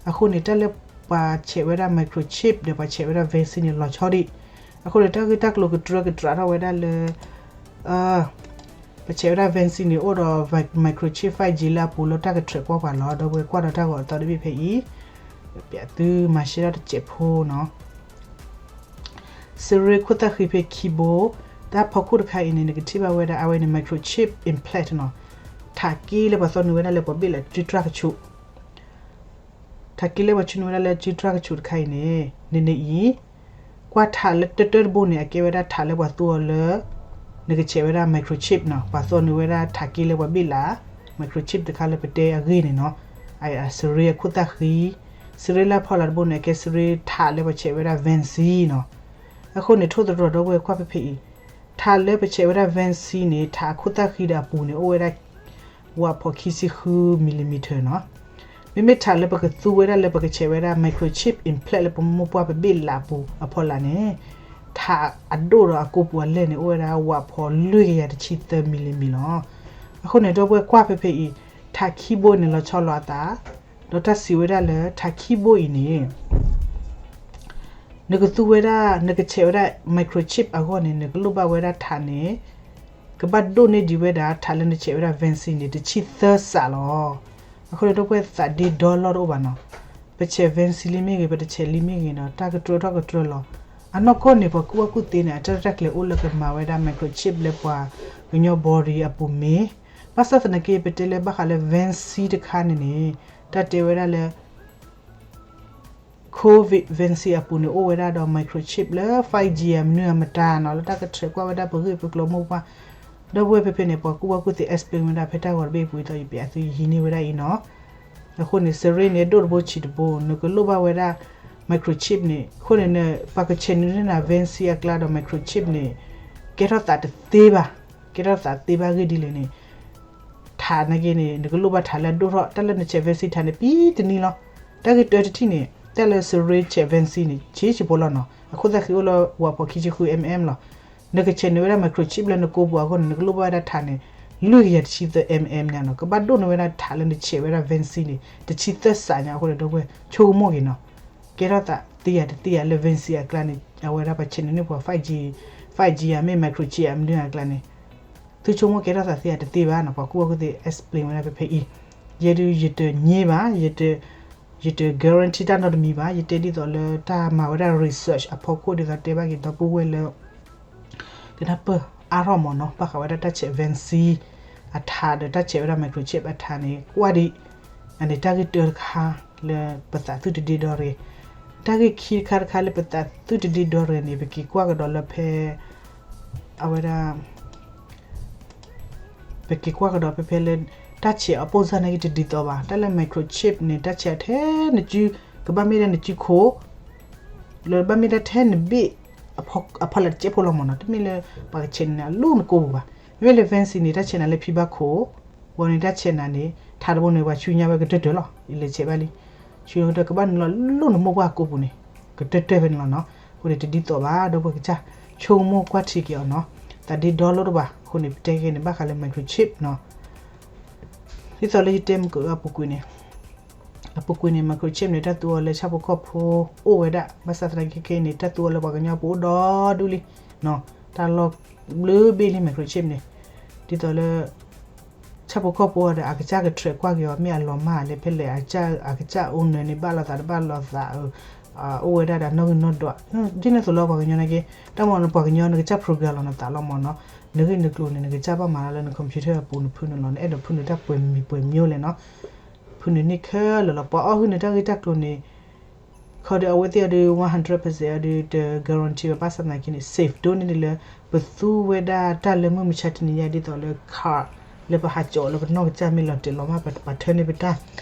အဃိန့ၣ် တၢ်လၢပှၤဆဲးဝဲဒၣ် microchip ဒီးပှၤဆဲးဝဲဒၣ် vaccine န့ၣ် လီၤဆီဒံး. အဃိန့ၣ် တၢ်ဂ့ၢ်တၢ်ကျိၤကတြၢကတြးထီၣ်ဝဲဒၣ်လၢ ပဆဲးဝဲဒၣ် vaccine န့ၣ် အိၣ်ဒီး microchip five G လၢအပူၤလၢတၢ်ကထြဲးကွၢ်ပှၤလီၤ. ဒီပုၢ်ဝဲၢ်ကွၢ်ဒီးတၢ်ဂီၤအသီတဘ့ၣ်ဖဲအံၤ ပသုမၤရှဲထီၣ်တစဲးဖိနီၤ. စရ့ခိၣ်သၣ်ဃံဖဲခံဘိ, တၢ်ဖီခိၣ်တခါအံၤန့ၣ် နကထံၣ်ဘၣ်ဝဲဒၣ်အဝဲန့ၣ် microchip implant နီၤ, ထးက့လၢပှၤသီနုာ်ဝဲဒၣ်လၢပှၤဘ့ၣ်လးစုတြၢ်ကဆူး, ထးက့လၢပှၤဆူနုာ်ဝဲဒၣ်လၢစုတြၢ်ကဆူးတခါအံၤန့ၣ် နန့ၣ်အံၤ ကွၢ်ထးလၢတၢတၢတဘိန့ၣ် အကဲဝဲဒၣ်ထးလၢပှၤသူအီၤလၢ နကဆဲးဝဲဒၣ် microchip နီၤ, ပှၤသီနုာ်ဝဲဒၣ်ထးက့လၢပှၤဘ့ၣ်လး microchip တခါလၢပတဲအဂ့ၢ်န့ၣ်နီၤ, အစရ့အခိၣ်သၣ်ဃံ, စရ့လၢအဖီလာ်တဘိန့ၣ် အကဲစရ့ထးလၢပှၤဆဲးဝဲဒၣ် vaccine နီၤ. အဃိန့ၣ် ထိၣ်သတြီၤဒီပုၢ်ဝဲၢ်ကွၢ်ဖဲဖဲအံၤ, ထးလၢပဆဲးဝဲဒၣ် vaccine န့ၣ် ထးအခိၣ်သၣ်ဃံဒီးအပူၤန့ၣ် အိၣ်ဝဲဒၣ် ဝးဖိးခံဆံဃု millimeter နီၤ. မ့မ့ၢ်ထးလၢပကသူဝဲဒၣ်လၢပကဆဲးဝဲဒၣ် microchip implant လၢပမိၢ်ပှၢ်ပဘ့ၣ်လးပူၤအဖီလာ်န့ၣ်, ထးအဒိၣ်ဒီးအကိာ်ပူၤအလဲၢ်န့ၣ် အိၣ်ဝဲဒၣ်ဝးဖိးလွံၢ်ကယၤတဆံသၢ millimeter လီၤ. အဃိန့ၣ် ဒီပုၢ်ဝဲၢ်ကွၢ်ဖဲဖဲအံၤ, ထးခံဘိန့ၣ်လီၤဆီလီၤအသး, ဒီးတၢ်စံးဝဲဒၣ်လၢထးခံဘိအံၤန့ၣ် နကသူဝဲဒၣ် နကဆဲးဝဲဒၣ် microchip အဂီၢ်န့ၣ် နကလိၣ်ဘၣ်ဝဲဒၣ်ထးန့ၣ် ကဘၣ်ဒိၣ်န့ၢ်ဒံးဝဲဒၣ်ထးလၢနဆဲးဝဲဒၣ် vaccine န့ၣ် တဆံသၢစးလီၤ. အဃိန့ၣ် ဒီပုၢ်ဝဲၢ်သးဒ့ဒီလီၢ်တအိၣ်ဘၣ်နီၤ, ပဆဲး vaccine လံမ့ၢ်ဂ့ၤ ပတဆဲးလံမ့ၢ်ဂ့ၤနီၤ တၢ်ကတြၢထီၣ်ကတြၢလီၤ. အနီၢ်ကီၢ်န့ၣ် ပှၤကူၣ်ဘၣ်ကူၣ်သ့န့ၣ် အတၢ်ရဲၣ်တၢ်ကျဲၤအိၣ်လၢကမၤဝဲဒၣ် microchip လၢပှၤကညီ body အပူၤမ့ၢ်, ဘၣ်ဆၣ်သနာ်က့ ပတဲလၢဘၣ်ဃးလၢ vaccine တခါန့ၣ်န့ၣ် တၢ်တဲဝဲဒၣ်လၢ COVID vaccine အပူၤန့ၣ် အိၣ်ဝဲဒၣ်ဒီး microchip လၢ five G အမနုၤအမတၤနီၤ လၢတၢ်ကထြဲးကွၢ်ဝဲဒၣ်ပဂ့ၢ်ပကျိၤမိၢ်ပှၢ်, ဒီပုၢ်ဝဲၢ်ဖဲဖဲန့ၣ် ပှၤကူၣ်ဘၣ်ကူၣ်သ့ explain ဝဲဒၣ်ဖဲတၢ်ဂီၤတဘ့ၣ်ပူၤအသိး ယပျးသုယဟံးန့ၢ်ဝဲဒၣ်အံၤနီၤ. အဃိန့ၣ် စရ့န့ၣ် ဒိၣ်တဘိဆံးတဘိ နကလိၣ်ဘၣ်ဝဲဒၣ် microchip န့ၣ် အဃိန့ၣ် ပှၤကဆဲးနုာ်န့ၢ်နၤ vaccine အကျါဒီး microchip န့ၣ် ကဲထီၣ်သးတသ့ဘၣ်, ကဲထီၣ်သးတသ့ဘၣ်အဂ့ၢ်ဒ်လဲၣ်န့ၣ် ထးနာ်က့န့ၣ် နကလိၣ်ဘၣ်ထးလၢအဒိၣ်ထီၣ် တၢ်လၢနဆဲး vaccine ထးန့ၣ် ပံတနံၤလီၤ. တၢ်ဂ့ၢ်တၢတထံၣ်န့ၣ် တၢ်လၢစရ့ဆဲး vaccine န့ၣ် ဆံးဆံးဖိလီၤနီၤ အခိၣ်သၣ်ဃံအိၣ်လၢ ဝးဖိးခံဆံဃု mm လီၤ. နကဆဲးန့ၢ်ဝဲဒၣ် microchip လၢနကိာ်ပူၤအဂီၢ်န့ၣ် နကလိၣ်ဘၣ်ဝဲဒၣ်ထးန့ၣ် လွံၢ်ကယၤတဆံသၢ mm ညါနီၤ ကဘၣ်ဒိၣ်န့ၢ်ဝဲဒၣ်ထးလၢနဆဲးဝဲဒၣ် vaccine န့ၣ် တဆံသၢစးညါအဃိန့ၣ် ဒီပုၢ်ဝဲၢ်ဆိကမိၣ်က့ၤနီၤ ကဲထီၣ်သးသ့ယၤတသ့ယၤလၢ vaccine အကျါန့ၣ် အဝဲဒၣ်ပှၤဆဲးနုာ်န့ၢ်ပှၤ five G, five G အမ့ၢ် microchip အမနုၤအကျါန့ၣ် သုဆိကမိၣ်ကဲထီၣ်သးသ့ယၤတသ့ဘၣ်နီၤ ပှၤကူၣ်ဘၣ်ကူၣ်သ့ explain ဝဲဒၣ်ဖဲဖဲအံၤ ယဲဒုးယတညဲဘၣ် ယတ guarantee တၢ်နီတမံၤဘၣ် ယတဲဒ်သိးလၢတၢ်မၤဝဲဒၣ် research အဖီခိၣ်ဒ်သိးတဲဘၣ်က့ၤဒီပုၢ်ဝဲၢ်လၢ ကနၢ်ပၢၢ်အါထီၣ်မ့ၢ်နီၤ ဘၣ်ဃးဝဲဒၣ်တၢ်ဆဲး vaccine အထးဒီးတၢ်ဆဲးဝဲဒၣ် microchip အထးန့ၣ် ကွၢ်ဒံး န့ၣ် တၢ်ဂ့ၢ်တၢတခါလၢပသးသုတဒ့ဒီရ့ၣ်, တၢ်ဂ့ၢ်ခံတခါတခါလၢပသးသုတဒ့ဒီရ့ၣ်န့ၣ် ပက့ၤကွၢ်ကဒီးလၢဖဲ အဝဲဒၣ် ပက့ၤကွၢ်ကဒီးဖဲဖဲလၢ တၢ်ဆဲးအပိၢ်စၢ်န့ၣ်က့တဒ်သိးဘၣ်. တၢ်လၢ microchip န့ၣ် တၢ်ဆဲးထဲနစု ကဘၣ်မ့ၢ်ဒၣ်နစုခိၣ် လၢဘၣ်မ့ၢ်ဒၣ်ထဲနဘ့ၣ် အဖီလာ်တစဲးဖိလီၤမ့ၢ်နီၤ, တမ့ၢ်လၢပှၤကဆဲးနၤအလီၢ်နကိးပူၤဘၣ်. မ့မ့ၢ်လၢ vaccine န့ၣ် တၢ်ဆဲးနၤလၢဖံဘၣ်ခိၣ်, ဝံၤန့ၣ်တၢ်ဆဲးနၤန့ၣ် ထးတဘိန့ၣ် ပှၤဆူညါဝဲကတၢၢ်တၢၢ်လီၤ. ယလဲၤဆဲးဘၣ်လံ ဆူညါကတၢၢ် ကဘၣ်နုာ်လီၤလီၢ်နမိၢ်ပှၢ်ကိးပူၤန့ၣ် ကတၢၢ်တၢၢ်ဖဲန့ၣ်လီၤနီၤ. အဃိန့ၣ်တဒ်သိးဘၣ် ဒီပုၢ်ဝဲၢ်ကစၢ် ဆိကမိၣ်ကွၢ်ထံက့ၤအီၤနီၤ. သးဒ့ဒီလိၣ်တဘၣ်. အဃိန့ၣ် ပတဲက့ၤန့ၣ် ဘၣ်ဃးလၢ microchip နီၤ. ဒ်သိးလၢယတဲမုၢ်ကၢအပူၤကွံာ်န့ၣ် အပူၤကွံာ်န့ၣ် microchip န့ၣ် တၢ်သူအီၤလၢဆၣ်ဖိကီၢ်ဖိအိၣ်ဝဲဒၣ် ဘၣ်ဆၣ်သနာ်က့ခဲခဲအံၤန့ၣ် တၢ်သူအီၤလၢပှၤကညီဖိအိၣ်ဒီဒူၣ်လံနီၤ. တၢ်လီၢ်ဘျၢဘ့ၣ်လံ microchip န့ၣ် ဒ်သိးလၢ ဆၣ်ဖိကီၢ်ဖိဒီး အကစၢ်က track ကွၢ်က့ၤအီၤ မ့ၢ်အလီၤမၢ်လဲၣ် ဖဲလဲၣ် အကစၢ်အိၣ်နၢၤန့ၣ် ဘၣ်လိာ်သးတဘၣ်လိာ်သး အိၣ်ဝဲဒၣ်ဒီးနီၣ်ဂံၢ်နီၣ်ဒွး ဒ်န့ၣ်သိးလၢပှၤကညီနာ်က့ တၢ်မ့ၢ်ပှၤကညီနကစၢ် program လီၤနသးလီၤမ့ၢ်နီၤ. နဂ့ၢ်နကျိၤန့ၣ် နကစၢ်ဘၣ်မၤလီၤလၢန computer အပူၤနဖုနုာ်လီၤ နအဲၣ်ဒိးဖုနုာ်တၢ်ပှဲၤမံၤပှဲၤမံၤလဲၣ်နီၤ. ဖုနုာ်န့ၢ်ခဲလၢာ်လီၤ. ပှၤအီၣ်ဟုၣ်နတၢ်ဂ့ၢ်တၢ်ကျိၤန့ၣ် ခီဒီးအဝဲသ့ၣ်အီၤဒီး one hundred percent အီၤဒီး တ guarantee ဘၣ် ဘၣ်ဆၣ်သနာ်က့န့ၣ် safe ဒိၣ်န့ၢ်ဒံးလၢ ပသူဝဲဒၣ်တၢ်လၢမုၢ်မဆါတနံၤညါ ဒ်သိးလၢ card လၢပဟးကၠီလၢပနီၢ်ကစၢ် မ့ၢ်လီၤတဲာ်လီၤမၢ် ပှၤထၢန့ၢ်ပတၢ်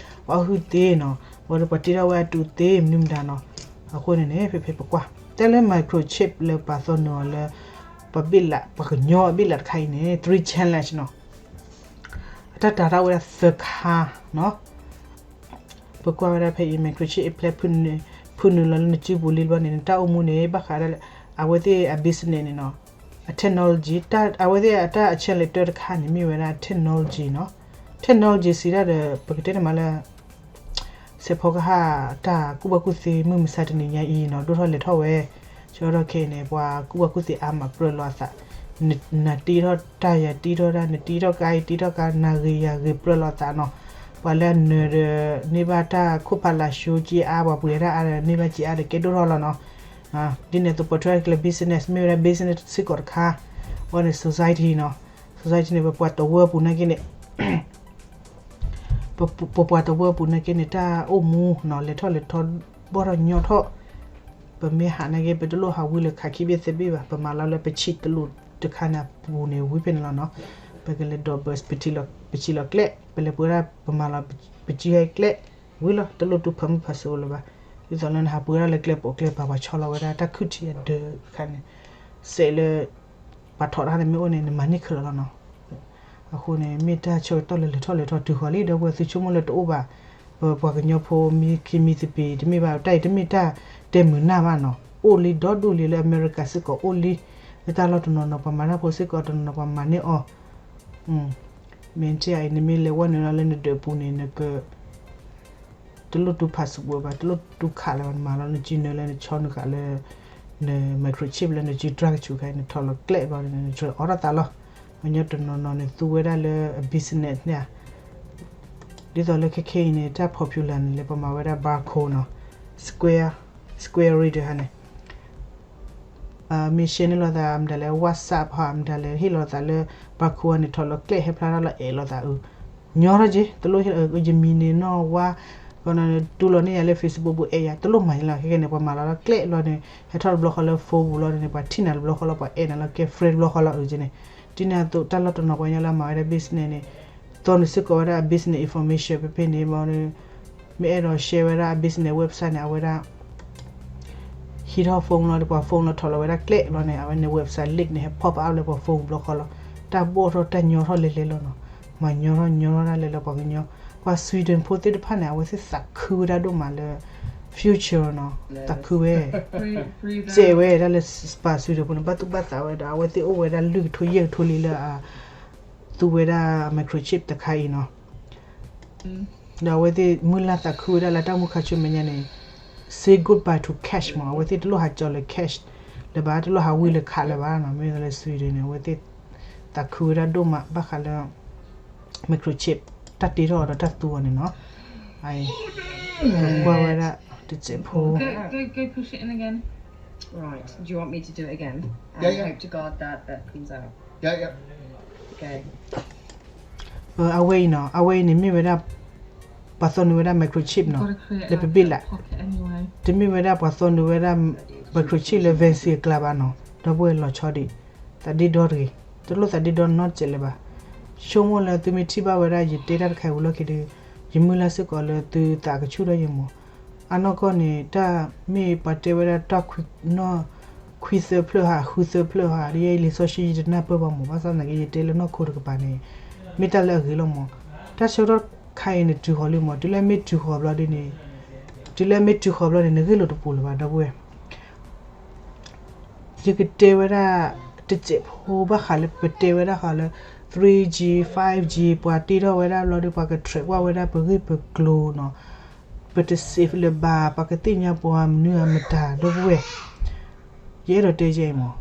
ပှၤအီၣ်ဟုၣ်သ့နီၤ ဝံၤဒီးပှၤတ့ထီၣ်ဝဲအတူးသ့ မနုၤမတၤနီၤ. အဃိန့ၣ်န့ၣ် ဖဲဖဲပကွၢ် တၢ်လၢ microchip လၢပှၤသီနုာ်အီၤလၢ ပှၤဘ့ၣ်လး ပှၤကညီအဘ့ၣ်လးတခါအံၤန့ၣ် three challenge နီၤ. အတၢ်တာ်ထီၣ်ဝဲဒၣ်သၢခါနီၤ. ပကွၢ်ဝဲဒၣ်ဖဲအံၤ microchip အံၤ ဖဲ ဖုနုာ်လီၤလၢနစုပူၤလံဘျီန့ၣ် နတၢ်အိၣ်မူန့ၣ် ဘၣ်ဃးဒၣ်လၢ အဝဲသ့ၣ်အ business န့ၣ်နီၤ အ technology အဝဲသ့ၣ်အတၢ် challenge တၢတခါန့ၣ် မ့ၢ်ဝဲဒၣ် technology နီၤ. technology စံးဒၣ်ဒီး ပကတဲန့ၣ်မးလၢ စဲးဖီကဟၣ်တၢ်ကူၣ်ဘၣ်ကူၣ်သ့ မုၢ်မဆါတနံၤညါအံၤနီၤ ဒိၣ်ထီၣ်လဲၤထီၣ်ဝဲ ဆၢထီၣ်ခဲအံၤန့ၣ် ပှၤကူၣ်ဘၣ်ကူၣ်သ့အါမးပြၢလိာ်အသး နတ့ထီၣ်တၢ်ယၤတ့ထီၣ်တၢ် နတ့ထီၣ်ကါယၤတ့ထီၣ်ကါ နၤဂ့ၤယၤဂ့ၤပြၢလိာ်အသးနီၤ. ပှၤလၢအနၢၤဒီး န့ၢ်ဘၣ်တၢ်ခိၣ်ဖးလၤၡိက့အါ ပှၤပှ့ၤတၢ်အါဒီး န့ၢ်ဘၣ်က့အါဒီးကဲဒိၣ်ထီၣ်လီၤနီၤ. ဒ်န့ၣ်အသိး ပိာ်ထွဲက့ၤလၢ business မ့ၢ်ဝဲဒၣ် business စ့ၢ်ကီးတခါ အဝဲန့ၣ် society နီၤ. society န့ၣ် ပပှၤတဝၢပူၤနာ်က့န့ၣ် ပပှၤတဝၢပူၤနာ်က့န့ၣ် တၢ်အိၣ်မူနီၤ လဲၤထီၣ်လဲၤထီ ဘီၣ်ထီၣ်ညီထီၣ် ပမ့ၢ်ဟးနာ်က့ ပတလိၣ်ဟးဝံလၢခးခံဘ့ၣ်သၢဘ့ၣ်ဘၣ် ပမၤလီၤလၢပဆံးတလိာ်တခါန့ၣ် ပူၤန့ၣ်ဝံဖဲန့ၣ်လီၤနီၤ. ပကလဲၤဒိးဘၢ ပဆံးလီၤကျဲ ပလဲၤပှ့ၤဒၣ် ပမၤလီၤ ပစုဟဲကျဲ ဝံလီၤ တလိၣ်တူၢ်ဖးမုၢ်ဖးစၢၤအိၣ်လၢၤဘၣ်. ဒ်သိးလၢနဟးပှ့ၤဒၣ်လၢကျဲပိာ်ကျဲပၤ ပှၤဆီလီၤဝဲဒၣ်တၢ်ခုၣ်ထံအဒၢးတခါန့ၣ် စဲးလၢ ပှၤထီၣ်တခါန့ၣ်မ့ၢ်အိၣ်န့ၣ် နမၤန့ၢ်ခဲလၢာ်လီၤနီၤ. အဃိန့ၣ် မ့ၢ်တၢ်ဆၢကတီၢ်လၢလဲၤထီၣ်လဲၤထီတုၤဃီၤလံ ဒီပုၢ်ဝဲၢ်သုဆိကမိၣ်လၢတအိၣ်ဘၣ်. ပပှၤကညီဖိမံခံမံသပ့ၤ တမ့ၢ်ဘၣ် တၢ်အံၤတမ့ၢ်တၢ်တဲမုာ်နၢ်ဘၣ်နီၤ အိၣ်လံဒီဒူၣ်လံလၢအမဲရကၤစ့ၢ်ကီးအိၣ်လံ. လၢတၢ်လီၢ်တနီၤနီၤ ပှၤမၤတၢ်ဖိစ့ၢ်ကီးတနီၤနီၤ ပှၤမၤန့ၢ်အီၤ မ့ၢ်ထဲအံၤ နမ့ၢ်လဲၤဝဲနုာ်လီၤလၢနဒၢးပူၤန့ၣ် နက တလိၣ်တူၢ်ဖးစူးပှဲၤဘၣ် တလိၣ်တူၢ်ခးလၢၤဘၣ် နမၤလီၤ နစုနၢလၢနဆီနုာ်ဃာ်လၢ န microchip လၢနစုတြၢ်ကဆူးခါအံၤ နထီၣ်လီၤကျဲဘျီန့ၣ် နထီၣ်အီထီၣ်သးလီၤ. ပှၤကညီတနီၤနီၤန့ၣ် သူဝဲဒၣ်လၢအ business န့ၣ်ဧါ ဒ်သိးလၢခဲခဲအံၤန့ၣ် တၢ် popular န့ၣ်လၢပမၤဝဲဒၣ် barcode နီၤ square square reader ဟါန့ၣ် မ့ၢ် share န့ၢ်လိာ်သး မတၤလဲၣ် WhatsApp ဟါ မတၤလဲၣ် ဟ့ၣ်လိာ်သးလၢ barcode န့ၣ် ထီၣ်လီၤကျဲဟဲဖျါထီၣ်လီၤအဲၣ်လိာ်သးအုး ညီထီၣ်က့ တလိၣ်ဟ့ၣ်လီၤအုး ယမံၤန့ၣ်နီၢ်ဝါ တူၢ်လိာ်န့ၢ်ယၤလၢ Facebook ပူၤအဲၣ်ယၤ တလိၣ်မၤယလီၤ ခဲခဲန့ၣ် ပှၤမၤလီၤလီၤကျဲဘျီန့ၣ် ဟဲထီၣ်တဘျီဃီလၢ phone ပူၤလီၤန့ၣ် ပှၤထံၣ်နၤတဘျီဃီလီၤ ပှၤအဲၣ်နၤလီၤ ကဲ friend တဘျီဃီလီၤအုးက့န့ၣ် ဒ်န့ၣ်အသိး တၢ်လီၢ်တနီၤပှၤကညီလၢအမၤဝဲဒၣ် business န့ၣ် သီနုာ်စ့ၢ်ကီးဝဲဒၣ်အ business information ဖဲဖဲန့ၣ်ဘျီန့ၣ် မ့ၢ်အဲၣ်ဒိး share ဝဲဒၣ်အ business website န့ၣ် အဝဲဒၣ် ဟံးထီၣ် phone လီၤဒီး ပှၤ phone လီၤထီၣ်လီၤဝဲဒၣ်ကျဲဘျီန့ၣ် အဝဲန့ၣ် website link န့ၣ် ဟဲ pop up လၢပှၤ phone ဘျီဃီလီၤ. တၢ်ဘိၣ်ထီၣ်တၢ်ညီထီၣ်လဲၤလဲၤလီၤနီၤ မၤညီထီၣ်ညီထီၣ်ဒၣ်လဲာ်လၢပှၤကညီ ပှၤ Sweden ဖိသ့ၣ်တဖၣ်န့ၣ် အဝဲသ့ၣ်သးခုဝဲဒၣ်ဒိၣ်မးလၢ future နီၤ သးခုဝဲ စဲးဝဲဒၣ်လၢ ပှၤ Sweden ဖိန့ၣ် ဘၣ်သူၣ်ဘၣ်သးဝဲဒီး အဝဲသ့ၣ်အိၣ်ဝဲဒၣ်လွံၢ်ကထိယဲၢ်ကထိလံလၢအ သူဝဲဒၣ် microchip တခါအံၤနီၤ ဒီးအဝဲသ့ၣ်မုၢ်လၢ်သးခုဝဲဒၣ်လၢတၢ်အိၣ်မူခါဆူမဲာ်ညါန့ၣ် say goodbye to cash မး အဝဲသ့ၣ်တလိၣ်ဟးကၠီလၢ cash လၢၤဘၣ် တလိၣ်ဟးဝံလၢခးလၢၤဘၣ်နီၤ မ့ၢ်လၢ Sweden န့ၣ် အဝဲသ့ၣ်သးခုဝဲဒၣ်ဒိၣ်မး ဘၣ်ဃးလၢ microchip တၢ်တ့ထီၣ်အီၤဒီးတၢ်သူအီၤန့ၣ်နီၤ ကွၢ်ဝဲဒၣ်တစဲးဖိ Go, go, go push it in again. Right. Do you want me to do it again? Yeah, yeah. Hope to God that that comes out. Yeah, yeah. Okay. အဝဲအံၤနီၤ အဝဲအံၤန့ၣ်မ့ၢ်ဝဲဒၣ် ပှၤသီနုာ်ဝဲဒၣ် microchip နီၤ လၢပဘ့ၣ်လး, တမ့ၢ်ဝဲဒၣ်ပှၤသီနုာ်ဝဲဒၣ် microchip လၢ Vinci အကျါဘၣ်နီၤ, ဒီပုၢ်ဝဲၢ်လီၤဆီဒံး, သးဒ့ဒီတဂ့ၤ, တလိၣ်သးဒ့ဒီနီတစဲးလၢၤဘၣ်. ဆိကမိၣ်လၢသုမ့ၢ်ထံၣ်ဘၣ်ဝဲဒၣ်ယတဲတၢ်တခါအံၤဝံၤလီၢ်ခံဒီး ယမုၢ်လၢ်စ့ၢ်ကီးလၢသုသးကဆူၣ်ထီၣ်ယဲမး. အနီၢ်ကီၢ်န့ၣ် တၢ်မ့ၢ်ပှၤတဲဝဲဒၣ်တၢ်ခွံ နီၢ်ခွံသၢဖျၢၣ်ဟး ဃုသၢဖျၢၣ်ဟး ဒ်ယဲအံၤလံာ်စီဆှံယတနၢ်ပၢၢ်ဘၣ်မး, ဘၣ်ဆၣ်သနာ်က့ယတဲလၢနီၢ်ခိတကပၤန့ၣ် မ့ၢ်တၢ်လၢအဂ့ၤလီၤမး. တၢ်ဆၢကတီၢ်ခါအံၤန့ၣ်တုၤဃီၤလံမး, တုၤလၢမ့ၢ်တုၤဃီၤဘျီဒ်န့ၣ်, တုၤလၢမ့ၢ်တုၤဃီၤဘျီန့ၣ် နဂ့ၢ်လိာ်တပူၤလၢၤဘၣ် ဒီပုၢ်ဝဲၢ် ယကတဲဝဲဒၣ် တစဲးဖိဘၣ်ဃးလၢပတဲဝဲဒၣ်ဃးလၢ three G five G ပှၤတ့ထီၣ်ဝဲဒၣ်ဘျီဒီး ပှၤက track ကွၢ်ဝဲဒၣ်ပဂ့ၢ်ပကျိၤနီၤ, ပတ safe လၢၤဘၣ်, ပှၤကသ့ၣ်ညါပှၤမနုၤအမတၤ ဒီပုၢ်ဝဲၢ်, ယအဲၣ်ဒိးတဲယဲအံၤမး,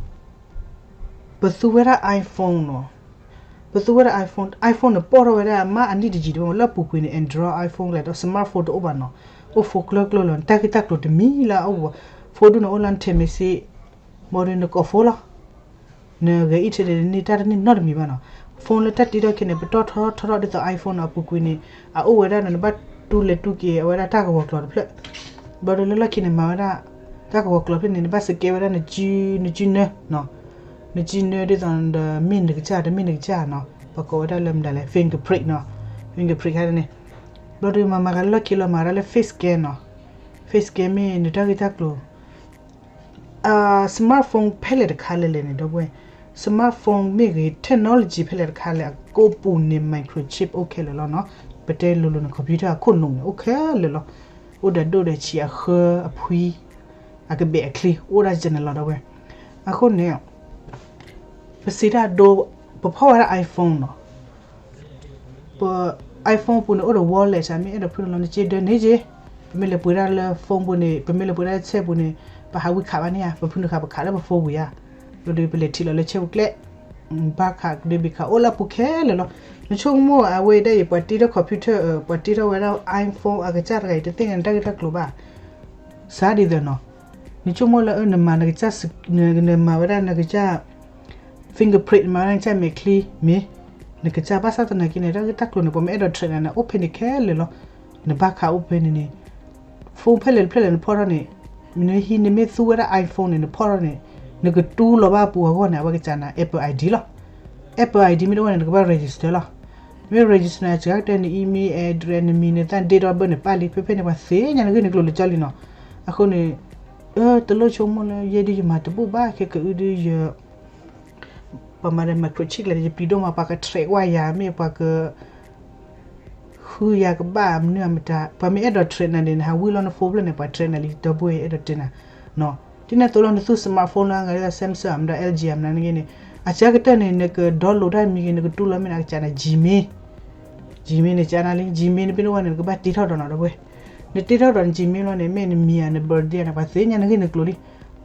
ပသူဝဲဒၣ် iPhone နီၤ, ပသူဝဲဒၣ် iPhone, iPhone န့ၣ် ပီၣ်ထီၣ်ဝဲဒၣ်မ့ၢ်အနံၣ်တယံာ်တမ့ၢ် လၢအပူၤကွံာ်န့ၣ် Android iPhone လဲၣ်ဒီး smartphone တအိၣ်ဘၣ်နီၤ, အိၣ် phone ကျၢကျၢလီၤ, နတၢ်ဂ့ၢ်တၢ်ကျိၤတမံၤလၢအအိၣ်ဘၣ်, phone ဒူၣ်န့ၣ်အိၣ်လၢနထဲးမ့ၢ်စ့, ဘၣ်ဒီးနကိး phone လီၤ, နဂဲၤ internet န့ၢ်တၢ်တန့ၢ်နီတမံၤဘၣ်နီၤ. phone လၢတၢ်တ့ထီၣ်ခဲန့ၣ် ပတီၢ်ထီထီထီထီၣ်ဒ်သိး iPhone နီၤ အပူၤကွံာ်န့ၣ် အအိၣ်ဝဲဒၣ်နီၤ နဘၣ်တူၢ်လဲၤတူၢ်က့ၤအဝဲဒၣ်တၢ်ကဝီၤကျိာ်တဖျၢၣ်, ဘၣ်ဒီးလၢလီၢ်ခံန့ၣ် မၤဝဲဒၣ် တၢ်ကဝီၤကျိာ်ဖျၢၣ်န့ၣ် နဘၣ် scan ဝဲဒၣ်နစု နစုနၢနီၤ, နစုနၢဒ်သိးဒီးမ့ၢ်နကစၢ် တမ့ၢ်နကစၢ်နီၤ, ပှၤကိးဝဲဒၣ်လၢမတၤလဲၣ် fingerprint နီၤ, fingerprint ခါန့ၣ်, ဘၣ်ဒီးမၤမၤကလၢလီၢ်ခံလီၤ မၤဝဲဒၣ်လၢ face scan နီၤ, face scan မ့ၢ်နတၢ်ဂ့ၢ်တၢ်ကျိၤ smartphone ဖဲလဲၣ်တခါလဲၣ်လဲၣ်န့ၣ် ဒီပုၢ်ဝဲၢ်, smartphone မ့ၢ်ဂ့ၤ technology ဖဲလဲၣ်တခါလဲၣ် အကိးပူၤန့ၣ် microchip အိၣ်ခဲလၢာ်လီၤနီၤ. ပတဲလိၤလိၤန့ၣ် computer အခိၣ်နူာ်န့ၣ် အိၣ်ခဲလၢာ်လီၤ. အိၣ်ဒီးဒိၣ်ဒီးဆံး အဃၢအဖှံ အကဘဲးအချ့ အိၣ်ဒၣ်ယဲန့ၣ်လီၤ ဒီပုၢ်ဝဲၢ်. အဃိန့ၣ် ပစံးတၢ်ဒိ ပဖီၣ်ဝဲဒၣ် iPhone နီၤ. ပ iPhone ပူၤန့ၣ် အိၣ်ဒီး wallet စ့ၢ် မ့ၢ်အဲၣ်ဒိးဖုၣ်နုာ်လီၤ နစ့ဒၢန့ၣ်က့, ပမ့ၢ်လဲၤပှ့ၤဒၣ်လၢ phone ပူၤန့ၣ် ပမ့ၢ်လဲၤပှ့ၤဒၣ်လၢဆဲပူၤန့ၣ် ပဟးဝံခးဘၣ်န့ၣ်ဧါ, ပဖုၣ်နုာ်ဃာ်ပခးလၢပ phone ပူၤဧါ, ဒီးပလဲၤထံၣ်လီၤလၢဆဲပူၤကျဲ ဘၣ်ခးကဒုဘ့ၣ်ခး အိၣ်လၢအပူၤခဲလၢာ်လီၤ. နဆိကမိၣ်အဝဲဒၣ်အံၤ ပှၤတ့ထီၣ် computer ပှၤတ့ထီၣ်ဝဲဒၣ် iPhone အကစၢ်တဂၤအံၤ တသ့ၣ်ညါနတၢ်ဂ့ၢ်တၢ်ကျိၤဘၣ် စးဒ်သိးနီၤ. နဆိကမိၣ်လၢ နမၤနကစၢ် နမၤဝဲဒၣ်နကစၢ် fingerprint မၤဝဲဒၣ်နကစၢ်မဲာ်ချံမ့ၢ် နကစၢ် ဘၣ်ဆၣ်သနာ်က့န့ၣ် တၢ်ဂ့ၢ်တၢ်ကျိၤန့ၣ် ပှၤမ့ၢ်အဲၣ်ဒိး track နၤန့ၣ် အိၣ်ဖဲန့ၣ်ခဲလၢာ်လီၤ. နဘၣ်ခးအိၣ်ဖဲန့ၣ်န့ၣ် phone ဖဲလဲၣ်တဖျၢၣ်လဲၣ်နဖီၣ်ထီၣ်န့ၣ် နဟံး နမ့ၢ်သူဝဲဒၣ် iPhone န့ၣ် နဖီၣ်ထီၣ်န့ၣ် နကတူၢ်လီၤဘၣ်အပူၤအဂီၢ်န့ၣ် အဝဲကစၢ်နၤ Apple ID လီၤ. Apple ID မ့ၢ်တအိၣ်န့ၣ် နကဘၣ် register လီၤ. မ့ၢ် register နၤ စှၤကတၢၢ်န email address နမံၤနသၣ် date of birth န့ၣ် ပာ်လံ ဖဲဖဲန့ၣ် ပှၤသ့ၣ်ညါနဂ့ၢ်နကျိၤလၢကၠီလံနီၤ. အဃိန့ၣ် တလိၣ်ဆိကမိၣ်လၢ ယဲဒုးယမၤတဘူၣ်ဘၣ် ခဲကအုဒုးယ ပှၤမၤဒီး microchip လဲၣ် ယပျံၤဒိၣ်မး ပှၤက track ကွၢ်ယၤ မ့ၢ်ပှၤက ဃုယၤကဘၣ်မနုၤအမတၤ ပှၤမ့ၢ်အဲၣ်ဒိး track နၤန့ၣ် နဟးဝံလီၤန phone ဖျၢၣ်န့ၣ် ပှၤ track နၤလံ ဒီပုၢ်ဝဲၢ် ယအဲၣ်ဒိးတဲနၤနီၤ. ဒ်န့ၣ်အသိးလီၤ နသူ smartphone လၢအဂၤဒ်သိး Samsung မတၤ L G မတၤန့ၣ်ဂ့ၤန့ၣ် အစှၤကတၢၢ်န့ၣ် နက download တၢ်မံၤဂ့ၤ နကတူၢ်လီၤမ့ၢ်နကစၢ်နၤ Gmail, Gmail န့ၣ် ကနၤလံ Gmail န့ၣ် ပ့ၤနဝဲန့ၣ် နကဘၣ်တ့ထီၣ်ဒီးနီၤ ဒီပုၢ်ဝဲၢ်. နတ့ထီၣ်ဒီးန Gmail လီၤန့ၣ် မ့ၢ်နမံၤဧါ န birthday န့ၣ် ပှၤသ့ၣ်ညါနဂ့ၢ်နကျိၤလံ.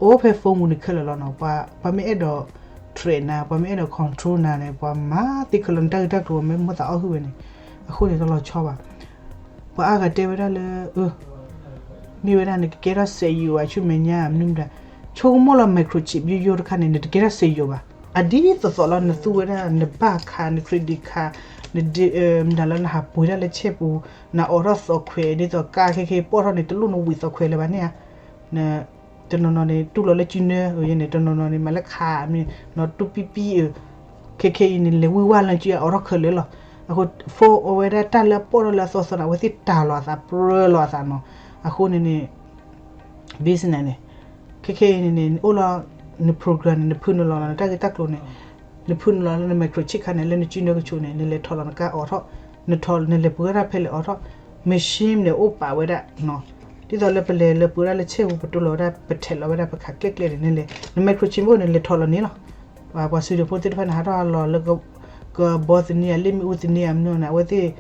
အိၣ်ဖဲ phone ပူၤန့ၣ်ခဲလၢာ်လီၤနီၤ. ပှၤမ့ၢ်အဲၣ်ဒိး track နၤ ပှၤမ့ၢ်အဲၣ်ဒိး control နၤန့ၣ် ပှၤမၤသ့ခဲလၢာ် နတၢ်ဂ့ၢ်တၢ်ကျိၤ မ့ၢ်မိၣ်သးအီၣ်ဟုၣ်ဝဲန့ၣ် အဃိန့ၣ် တလီၤဆီဘၣ်. ပှၤအါဂၤတဲဝဲဒၣ်လၢ မ့ၢ်ဝဲဒၣ်နကကဲထီၣ်စက်ရုပ် အဆူမဲာ်ညါ မနုၤမတၤ, ဆိကမိၣ်လီၤ microchip ယိယိတခါန့ၣ် နတကဲထီၣ်စက်ရုပ်ဘၣ်. အဒ်သိးသိးလီၤ နသူဝဲဒၣ် နဘၣ်ခး န credit card န မတၤလၢနဟးပှ့ၤဒၣ်လၢဆဲပူၤ နအိးထီၣ်သီခွဲး ဒ်သိးကါခဲခဲပီၣ်ထီၣ်န့ၣ် တလိၣ်နဝံၤသီခွဲးလၢၤဘၣ်န့ၣ်ဧါ. တနီၤနီၤန့ၣ် တူၢ်လီၤလၢစုနၢန့ၣ် တနီၤနီၤန့ၣ် မၤလၢခးမ့ၢ်နီၤ တူၢ်ပံပံဧၢ ခဲခဲအံၤန့ၣ် လဲၤဝံဝဲလၢစု အိးထီၣ်ခဲလၢာ်လီၤ. အဃိ phone အဝဲဒၣ်တၢ်လၢအပီၣ်ထီၣ်လၢအသီသီန့ၣ် အဝဲသ့ၣ်တၢ်လီၤအသး ပြၢလီၤအသးနီၤ. အဃိန့ၣ်န့ၣ် business န့ၣ် ခဲခဲအံၤန့ၣ်န့ၣ် နအိၣ်လီၤ န program န့ၣ် နဖုၣ်နုာ်လီၤလီၤ နတၢ်ဂ့ၢ်တၢ်ကျိၤန့ၣ် နဖုၣ်နုာ်လီၤလၢန microchip ခါန့ၣ် လၢနစုနၢကဆိးန့ၣ် နလဲၤထီၣ်လီၤနကါအိးထီၣ် နထီၣ် နလဲၤပှ့ၤဝဲဒၣ်ဖဲလဲၣ်အိးထီၣ် machine န့ၣ် အိၣ်ပာ်ဝဲဒၣ်နီၤ. ဒ်သိးလၢပလဲၤလၢပှ့ၤဒၣ်လၢဆဲပူၤ ပတူၢ်လီၤဝဲဒၣ် ပထဲးလီၤဝဲဒၣ်ပခးကျဲကျဲန့ၣ် နလဲၤ န microchip အိၣ်န့ၣ် လဲၤထီၣ်လီၤန့ၣ်လီၤ. ပှၤစုဒုဖိသ့ၣ်တဖၣ်န့ၣ် ဟးထီၣ်လီၤလၢ ကဘီသန့ၤဧါ လ့ၣ်မ့ၣ်အူသန့ၤဧါ မနုၤန့ၣ် အဝဲသ့ၣ်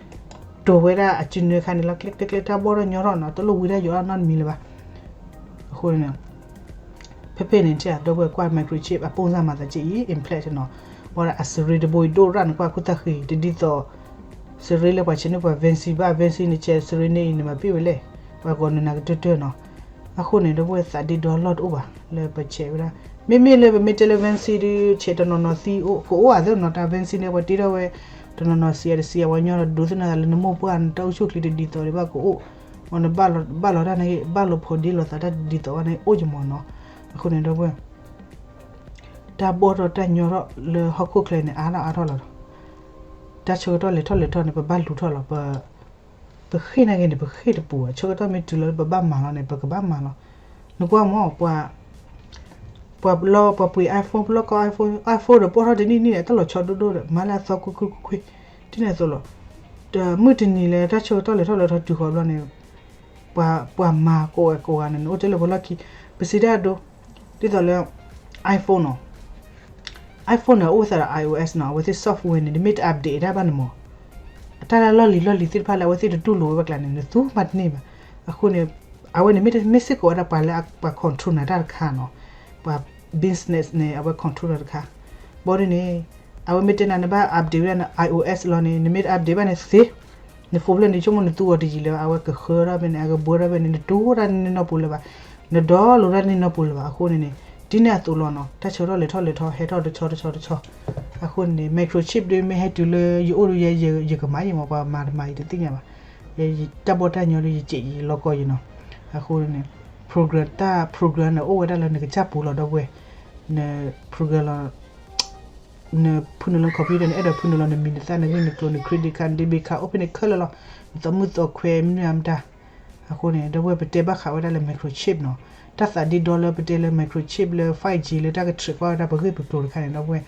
တိၤဝဲဒၣ်အစုနၢခါန့ၣ်လီၤ ကျဲကျဲကျဲ တၢ်ဘီၣ်ထီၣ်ညီထီၣ်နီၤ တလိၣ်ဝံဒၣ်ယိးထီၣ်နီတမံၤလၢၤဘၣ်. အဃိန့ၣ် ဖဲဖဲန့ၣ် တဲဒီပုၢ်ဝဲၢ်ကွၢ် microchip အပိၢ်စၢ်မၤသးက့အံၤ implant နီၤ ဝဲဒၣ်အစရ့တဘိအံၤဒိၣ်ရၣ်န့ၣ် ကွၢ်ခိၣ်သၣ်ဃံ တဒ်သိး စရ့လၢပှၤဆဲးန့ၢ်ပှၤ Vinci ဘၣ် Vinci န့ၣ် ကဲစရ့န့ၣ်အံၤန့ၣ် မၤပ့ၢ်ဝဲလဲၣ် ပှၤဂီၤနုာ်နၤကတၢၢ်တၢၢ်နီၤ. အဃိန့ၣ် ဒီပုၢ်ဝဲၢ်သးဒ့ဒီလီၢ်တအိၣ်ဘၣ် လၢပဆဲးဝဲဒၣ် မ့မ့ၢ်လၢပမ့ၢ်တဲလၢ Vinci ဒုး ဆဲးတနီၤနီၤသံအိၣ် ကအိၣ်အသးနီၤ တၢ် Vinci န့ၣ် ပှၤတ့ထီၣ်ဝဲ တနီၤနီၤစံးအတစံးအဝဲညီဒီး ဒိးသန့ၤသးလၢနမိၢ်ပှၢ်နတၢ်အိၣ်ဆူၣ်ချ့တဒ်သိးဒံးဘၣ်ကအိၣ်, အီၤနဘၣ်လီၤတၢ်န့ၣ် ဘၣ်လီၤဖိးဒ့လိာ်သးတၢ်တဒ်သိးဘၣ်န့ၣ်အိၣ်ယမီၤနီၤ. အဃိန့ၣ်ဒီပုၢ်ဝဲၢ် တၢ်ဘီၣ်ထီၣ်တၢ်ညီထီၣ်လၢဟီၣ်ခိၣ်ချၢန့ၣ် အါထီၣ်အါထီၣ်လီၤ. တၢ်ဆၢကတီၢ်လဲၤထီၣ်လဲၤထီၣ်န့ၣ် ပဘၣ်လူၤထီၣ်လီၤ. ပဃ့ၢ်နာ်က့န့ၣ် ပဃ့ၢ်တပူၤဘၣ်. ဆၢကတီၢ်မ့ၢ်တုၤလီၤလၢပဘၣ်မၤလီၤန့ၣ် ပကဘၣ်မၤလီၤ. နကွၢ်မ့ၢ် ပှၤလီၤ ပှၤပှ့ၤ iPhone ပလီၢ်ကီ iPhone, iPhone ဒီးပိာ်ထီၣ်တနံၣ်နံၣ်န့ၣ် တၢ်လီၤဆီဒိၣ်ဒိၣ်ဒီး မၤလၢအသီကွ့ၢ်ကွ့ၢ်ကွ့ၢ်ကွ့ၢ်, ဒ်န့ၣ်အသိးလီၤ. ဒီးမုၢ်တနံၤလၢတၢ်ဆၢကတီၢ်လဲၤထီၣ်လဲၤထီၣ်တုၤဃီၤဘျီန့ၣ် ပှၤ ပှၤမၤကိးဂၤကိးဂၤန့ၣ် နအိၣ်တ့ၢ်လၢပလီၢ်ခံ, ပစံးတၢ်ဒိ ဒ်သိးလၢ iPhone နီၤ, iPhone န့ၣ် အိၣ်ဝဲသးဒီး iOS နီၤ, အဝဲသ့ၣ် software န့ၣ် နမ့ၢ်တ update တၢ်ဘၣ်န့ၣ်မး တၢ်လၢလီၢ်လံၤလီၢ်လံၤသ့ၣ်တဖၣ်လၢအဝဲသ့ၣ်တတူၢ်လိာ်ဝဲဘၣ်ကျါန့ၣ် နသူမၤတန့ၢ်ဘၣ်. အဃိန့ၣ် အဝဲန့ၣ်မ့ၢ်စ့ၢ်ကီးဝဲဒၣ်ပှၤလၢပှၤ control နၤတၢ်တခါနီၤ, ပှၤ business န့ၣ် အဝဲ control တၢ်တခါ. ဘီဒ်န့ၣ် အဝဲမ့ၢ်တဲနၤနဘၣ် update ဝဲဒၣ်န iOS လီၤန့ၣ် နမ့ၢ်တ update ဘၣ်န့ၣ်သ့ န phone ဖျၢၣ်န့ၣ် ဆိကမိၣ်နသူအီၤတယံာ်လၢၤဘၣ်, အဝဲကဃၢထီၣ်ဖဲန့ၣ် အကဘှၢထီၣ်ဖဲန့ၣ် နတူၢ်တၢ်န့ၣ်နီတပူၤလၢၤဘၣ်, န download တၢ်န့ၣ်နီတပူၤလၢၤဘၣ်. အဃိန့ၣ်န့ၣ် ဒ်န့ၣ်အသိးလီၤနီၤ, တၢ်ဆၢကတီၢ်လဲၤထီၣ်လဲၤထီၣ် ဟဲထီၣ်တဆီတဆီတဆီ. အဃိန့ၣ်န့ၣ် microchip ဒ်မ့ၢ်ဟဲတုၤလၢယအိၣ်ဒီးယဲ ယကမၤယမီၤ, ပှၤမၤတမၤယတသ့ၣ်ညါဘၣ်. တၢ်ဘီၣ်တၢ်ညီဒီးယစဲးယလီၤကီယနီၤ. အဃိန့ၣ် program တၢ် program န့ၣ် အိၣ်ဝဲဒၣ်လၢနကစၢ်ပူၤလီၤ ဒီပုၢ်ဝဲၢ်, န program လီၤ နဖုနုာ်လၢ computer န့ၣ် အဲၣ်ဒိးဖုနုာ်လၢနမံၤနသၣ် နဂ့ၢ်နကျိၤ န credit card န debit card အိၣ်ဖဲန့ၣ်ခဲလၢာ်လီၤ, နသးမုၢ်သးခွဲးမနုၤမတၤ. အဃိန့ၣ် ဒီပုၢ်ဝဲၢ် ပတဲဘၣ်ဃးဝဲဒၣ်လၢ microchip နီၤ, တၢ်သးဒ့ဒီလၢပတဲလၢ microchip လၢ five G လၢတၢ်ကထြဲးကွၢ်ဝဲဒၣ်ပဂ့ၢ်ပကျိၤတခါန့ၣ် ဒီပုၢ်ဝဲၢ်,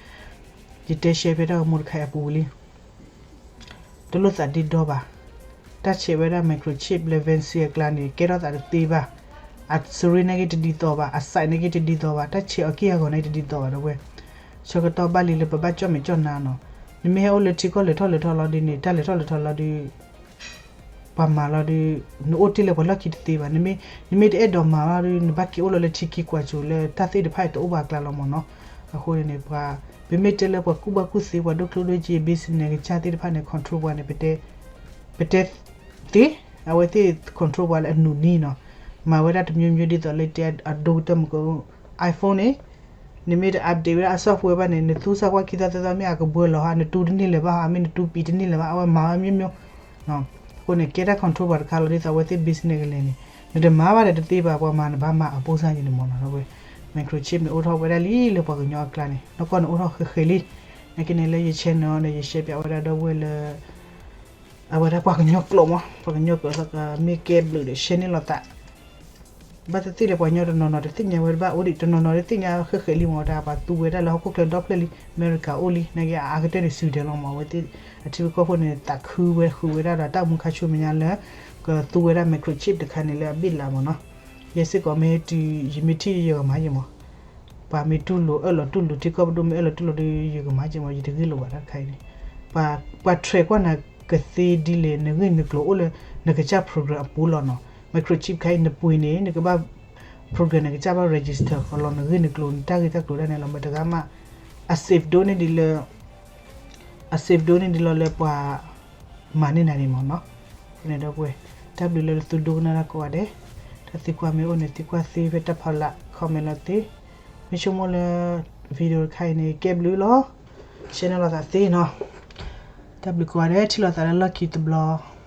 ယတဲရှဲဖဲတၢ်ဂီၤမူတခါအံၤအပူၤလံ တလိၣ်သးဒ့ဒီဘၣ်. တၢ်ဆဲးဝဲဒၣ် microchip လၢ vaccine အကျါန့ၣ် ကဲထီၣ်သးတသ့ဘၣ်. အစရ့နာ်က့တဒ်သိးဘၣ်, အ site နာ်က့တဒ်သိးဘၣ်, တၢ်ဆဲးအီၤက့ၢ်အဂီၤနာ်က့တဒ်သိးဘၣ် ဒီပုၢ်ဝဲၢ်. ဆၢကတီၢ်ဘၣ်လံလၢပဘၣ်ကၠီၣ်မဲာ်ကၠီၣ်နါနီၤ. နမ့ၢ်ဟဲအိၣ်လၢထံကီၢ်လဲၤထီၣ်လဲၤထီၣ်လီၤဒ်န့ၣ် တၢ်လဲၤထီၣ်လဲၤထီၣ်လီၤဒီး ပှၤမၤလီၤဒီး နအိၣ်တ့ၢ်လၢပှၤလီၢ်ခံတသ့ဘၣ်. နမ့ၢ်တအဲၣ်ဒိးမၤလီၤဒီး နဘၣ်က့ၤအိၣ်လီၤလၢထံခံကွၢ်စိၤလၢတၢ်သ့ၣ်တဖၣ်တအိၣ်ဘၣ်အကျါလီၤမၢ်နီၤ. အဃိန့ၣ်န့ၣ် ပှၤ ပမ့ၢ်တဲလၢပှၤကူၣ်ဘၣ်ကူၣ်သ့ ပှၤဒိၣ်ကျိၣ်ဒိၣ်စ့ business ကစၢ်သ့ၣ်တဖၣ်န့ၣ် control ပှၤန့ၣ် ပတဲ ပတဲသ့, အဝဲသ့ၣ် control ပှၤလၢအနူနံၤနီၤ. မၤဝဲဒၣ်တမျိုးမျိုးဒ်သိးလၢတဲအဒိကတၢၢ်မုၢ်က iPhone န့ၣ် နမ့ၢ်တ update ဝဲဒၣ်အ software ဘၣ်န့ၣ် နသူစၢ်ကွၢ်ခံသီသၢသီ မ့ၢ်အကဘှၢလီၤဟါ နတူၢ်တန့ၢ်လၢၤဘၣ်ဟါ မ့ၢ်နတူၢ်ပံးတန့ၢ်လၢၤဘၣ် အဝဲမၤဝဲမျိုးမျိုး အဃိန့ၣ် ကဲတၢ် control ပှၤတခါလီၤ ဒ်သိးအဝဲသ့ၣ် business ကလဲၤန့ၣ် နတမၤဘၣ်ဒီးတသ့ဘၣ် ပှၤမၤနဘၣ်မၤအပိၢ်စၢ်ယံၤန့ၣ်မၢ်နီၤ ဒီပုၢ်ဝဲၢ်. microchip န့ၣ် အိၣ်ထီၣ်ဝဲဒၣ်လံလၢပှၤကညီအကျါန့ၣ် နီၢ်ကီၢ်န့ၣ်အိၣ်ထီၣ်ဃဲးဃဲးလံ. နာ်က့န့ၣ်လၢယ channel န့ၣ် ယ share ပၠးဝဲဒၣ်ဒီပုၢ်ဝဲၢ်လၢ အဝဲဒၣ်ပှၤကညီကျိာ်မၢ် ပှၤကညီကျိာ်သးက မ့ၢ်ကဲဘျုးဒီး share န့ၢ်လိာ်သး ဘၣ်သ့ၣ်သ့ၣ်ဒီးပှၤကညီတနီၤနီၤတသ့ၣ်ညါဝဲတဘၣ်အိၣ်ဒံး တနီၤနီၤတသ့ၣ်ညါဃဲးဃဲးလံမၢ် ဝဲဒၣ်ပှၤသူဝဲဒၣ်လၢဟီၣ်ခိၣ်ချၢဒီဖျၢၣ်လံ အမဲရကၤအိၣ်လံ နာ်က့အအါကတၢၢ်န့ၣ် Sweden လီၤမၢ် အဝဲသ့ၣ် အထံဖိကီၢ်ဖိန့ၣ် သးခုဝဲဃုာ်ဝဲဒၣ်ဒီးတၢ်အိၣ်မူခါဆူမဲာ်ညါလၢ ကသူဝဲဒၣ် microchip တခါန့ၣ်လၢအဘ့ၣ်လးမၢ်နီၤ. ယဲစ့ၢ်ကီးမ့ၢ်တုၤ ယမ့ၢ်ထံၣ်ယဂီၤမၤယံၤမၢ် ပှၤမ့ၢ်တူၢ်လိာ်အၢၣ်လီၤတူၢ်လိာ် ထံကီၢ်ပဒိၣ်မ့ၢ်အၢၣ်လီၤတူၢ်လိာ်ဒီး ယကမၤယံၤမၢ် ယတဂ့ၢ်လိာ်ဘၣ်တၢ်တခါအံၤန့ၣ် ပှၤ track ကွၢ်နၤကသ့ဒ်လဲၣ် နဂ့ၢ်နကျိၤအိၣ်လၢ နကစၢ် program အပူၤလီၤနီၤ. microchip ခါအံၤနပှ့ၤန့ၣ် နကဘၣ် program နကစၢ်ဘၣ် register ဃီလီၤ နဂ့ၢ်နကျိၤ နတၢ်ဂ့ၢ်တၢ်ကျိၤဒၣ်နဲလီၤ မ့ၢ်တဂၤမး အ safe ဒိၣ်န့ၢ်ဒံးလၢ အ safe ဒိၣ်န့ၢ်ဒံးလီၤလၢပှၤ မၤန့ၢ်နၤန့ၣ်မၢ်နီၤ. အဃိန့ၣ်ဒီပုၢ်ဝဲၢ် တၢ်ဘျုးလၢသုဒိကနၣ်တၢ်ကိးဂၤဒဲး, တၢ်သံကွၢ်မ့ၢ်အိၣ်န့ၣ် သံကွၢ်သ့ဖဲတၢ်ဖီလာ် comment လီၤသ့, မ့ၢ်ဆိကမိၣ်လၢ video တခါအံၤန့ၣ် ကဲဘျုးလီၤ, share န့ၢ်လိာ်သးသ့နီၤ. တၢ်ဘျုးကိးဂၤဒဲး ထံၣ်လိာ်သးလၢလီၢ်ခံတဘျီ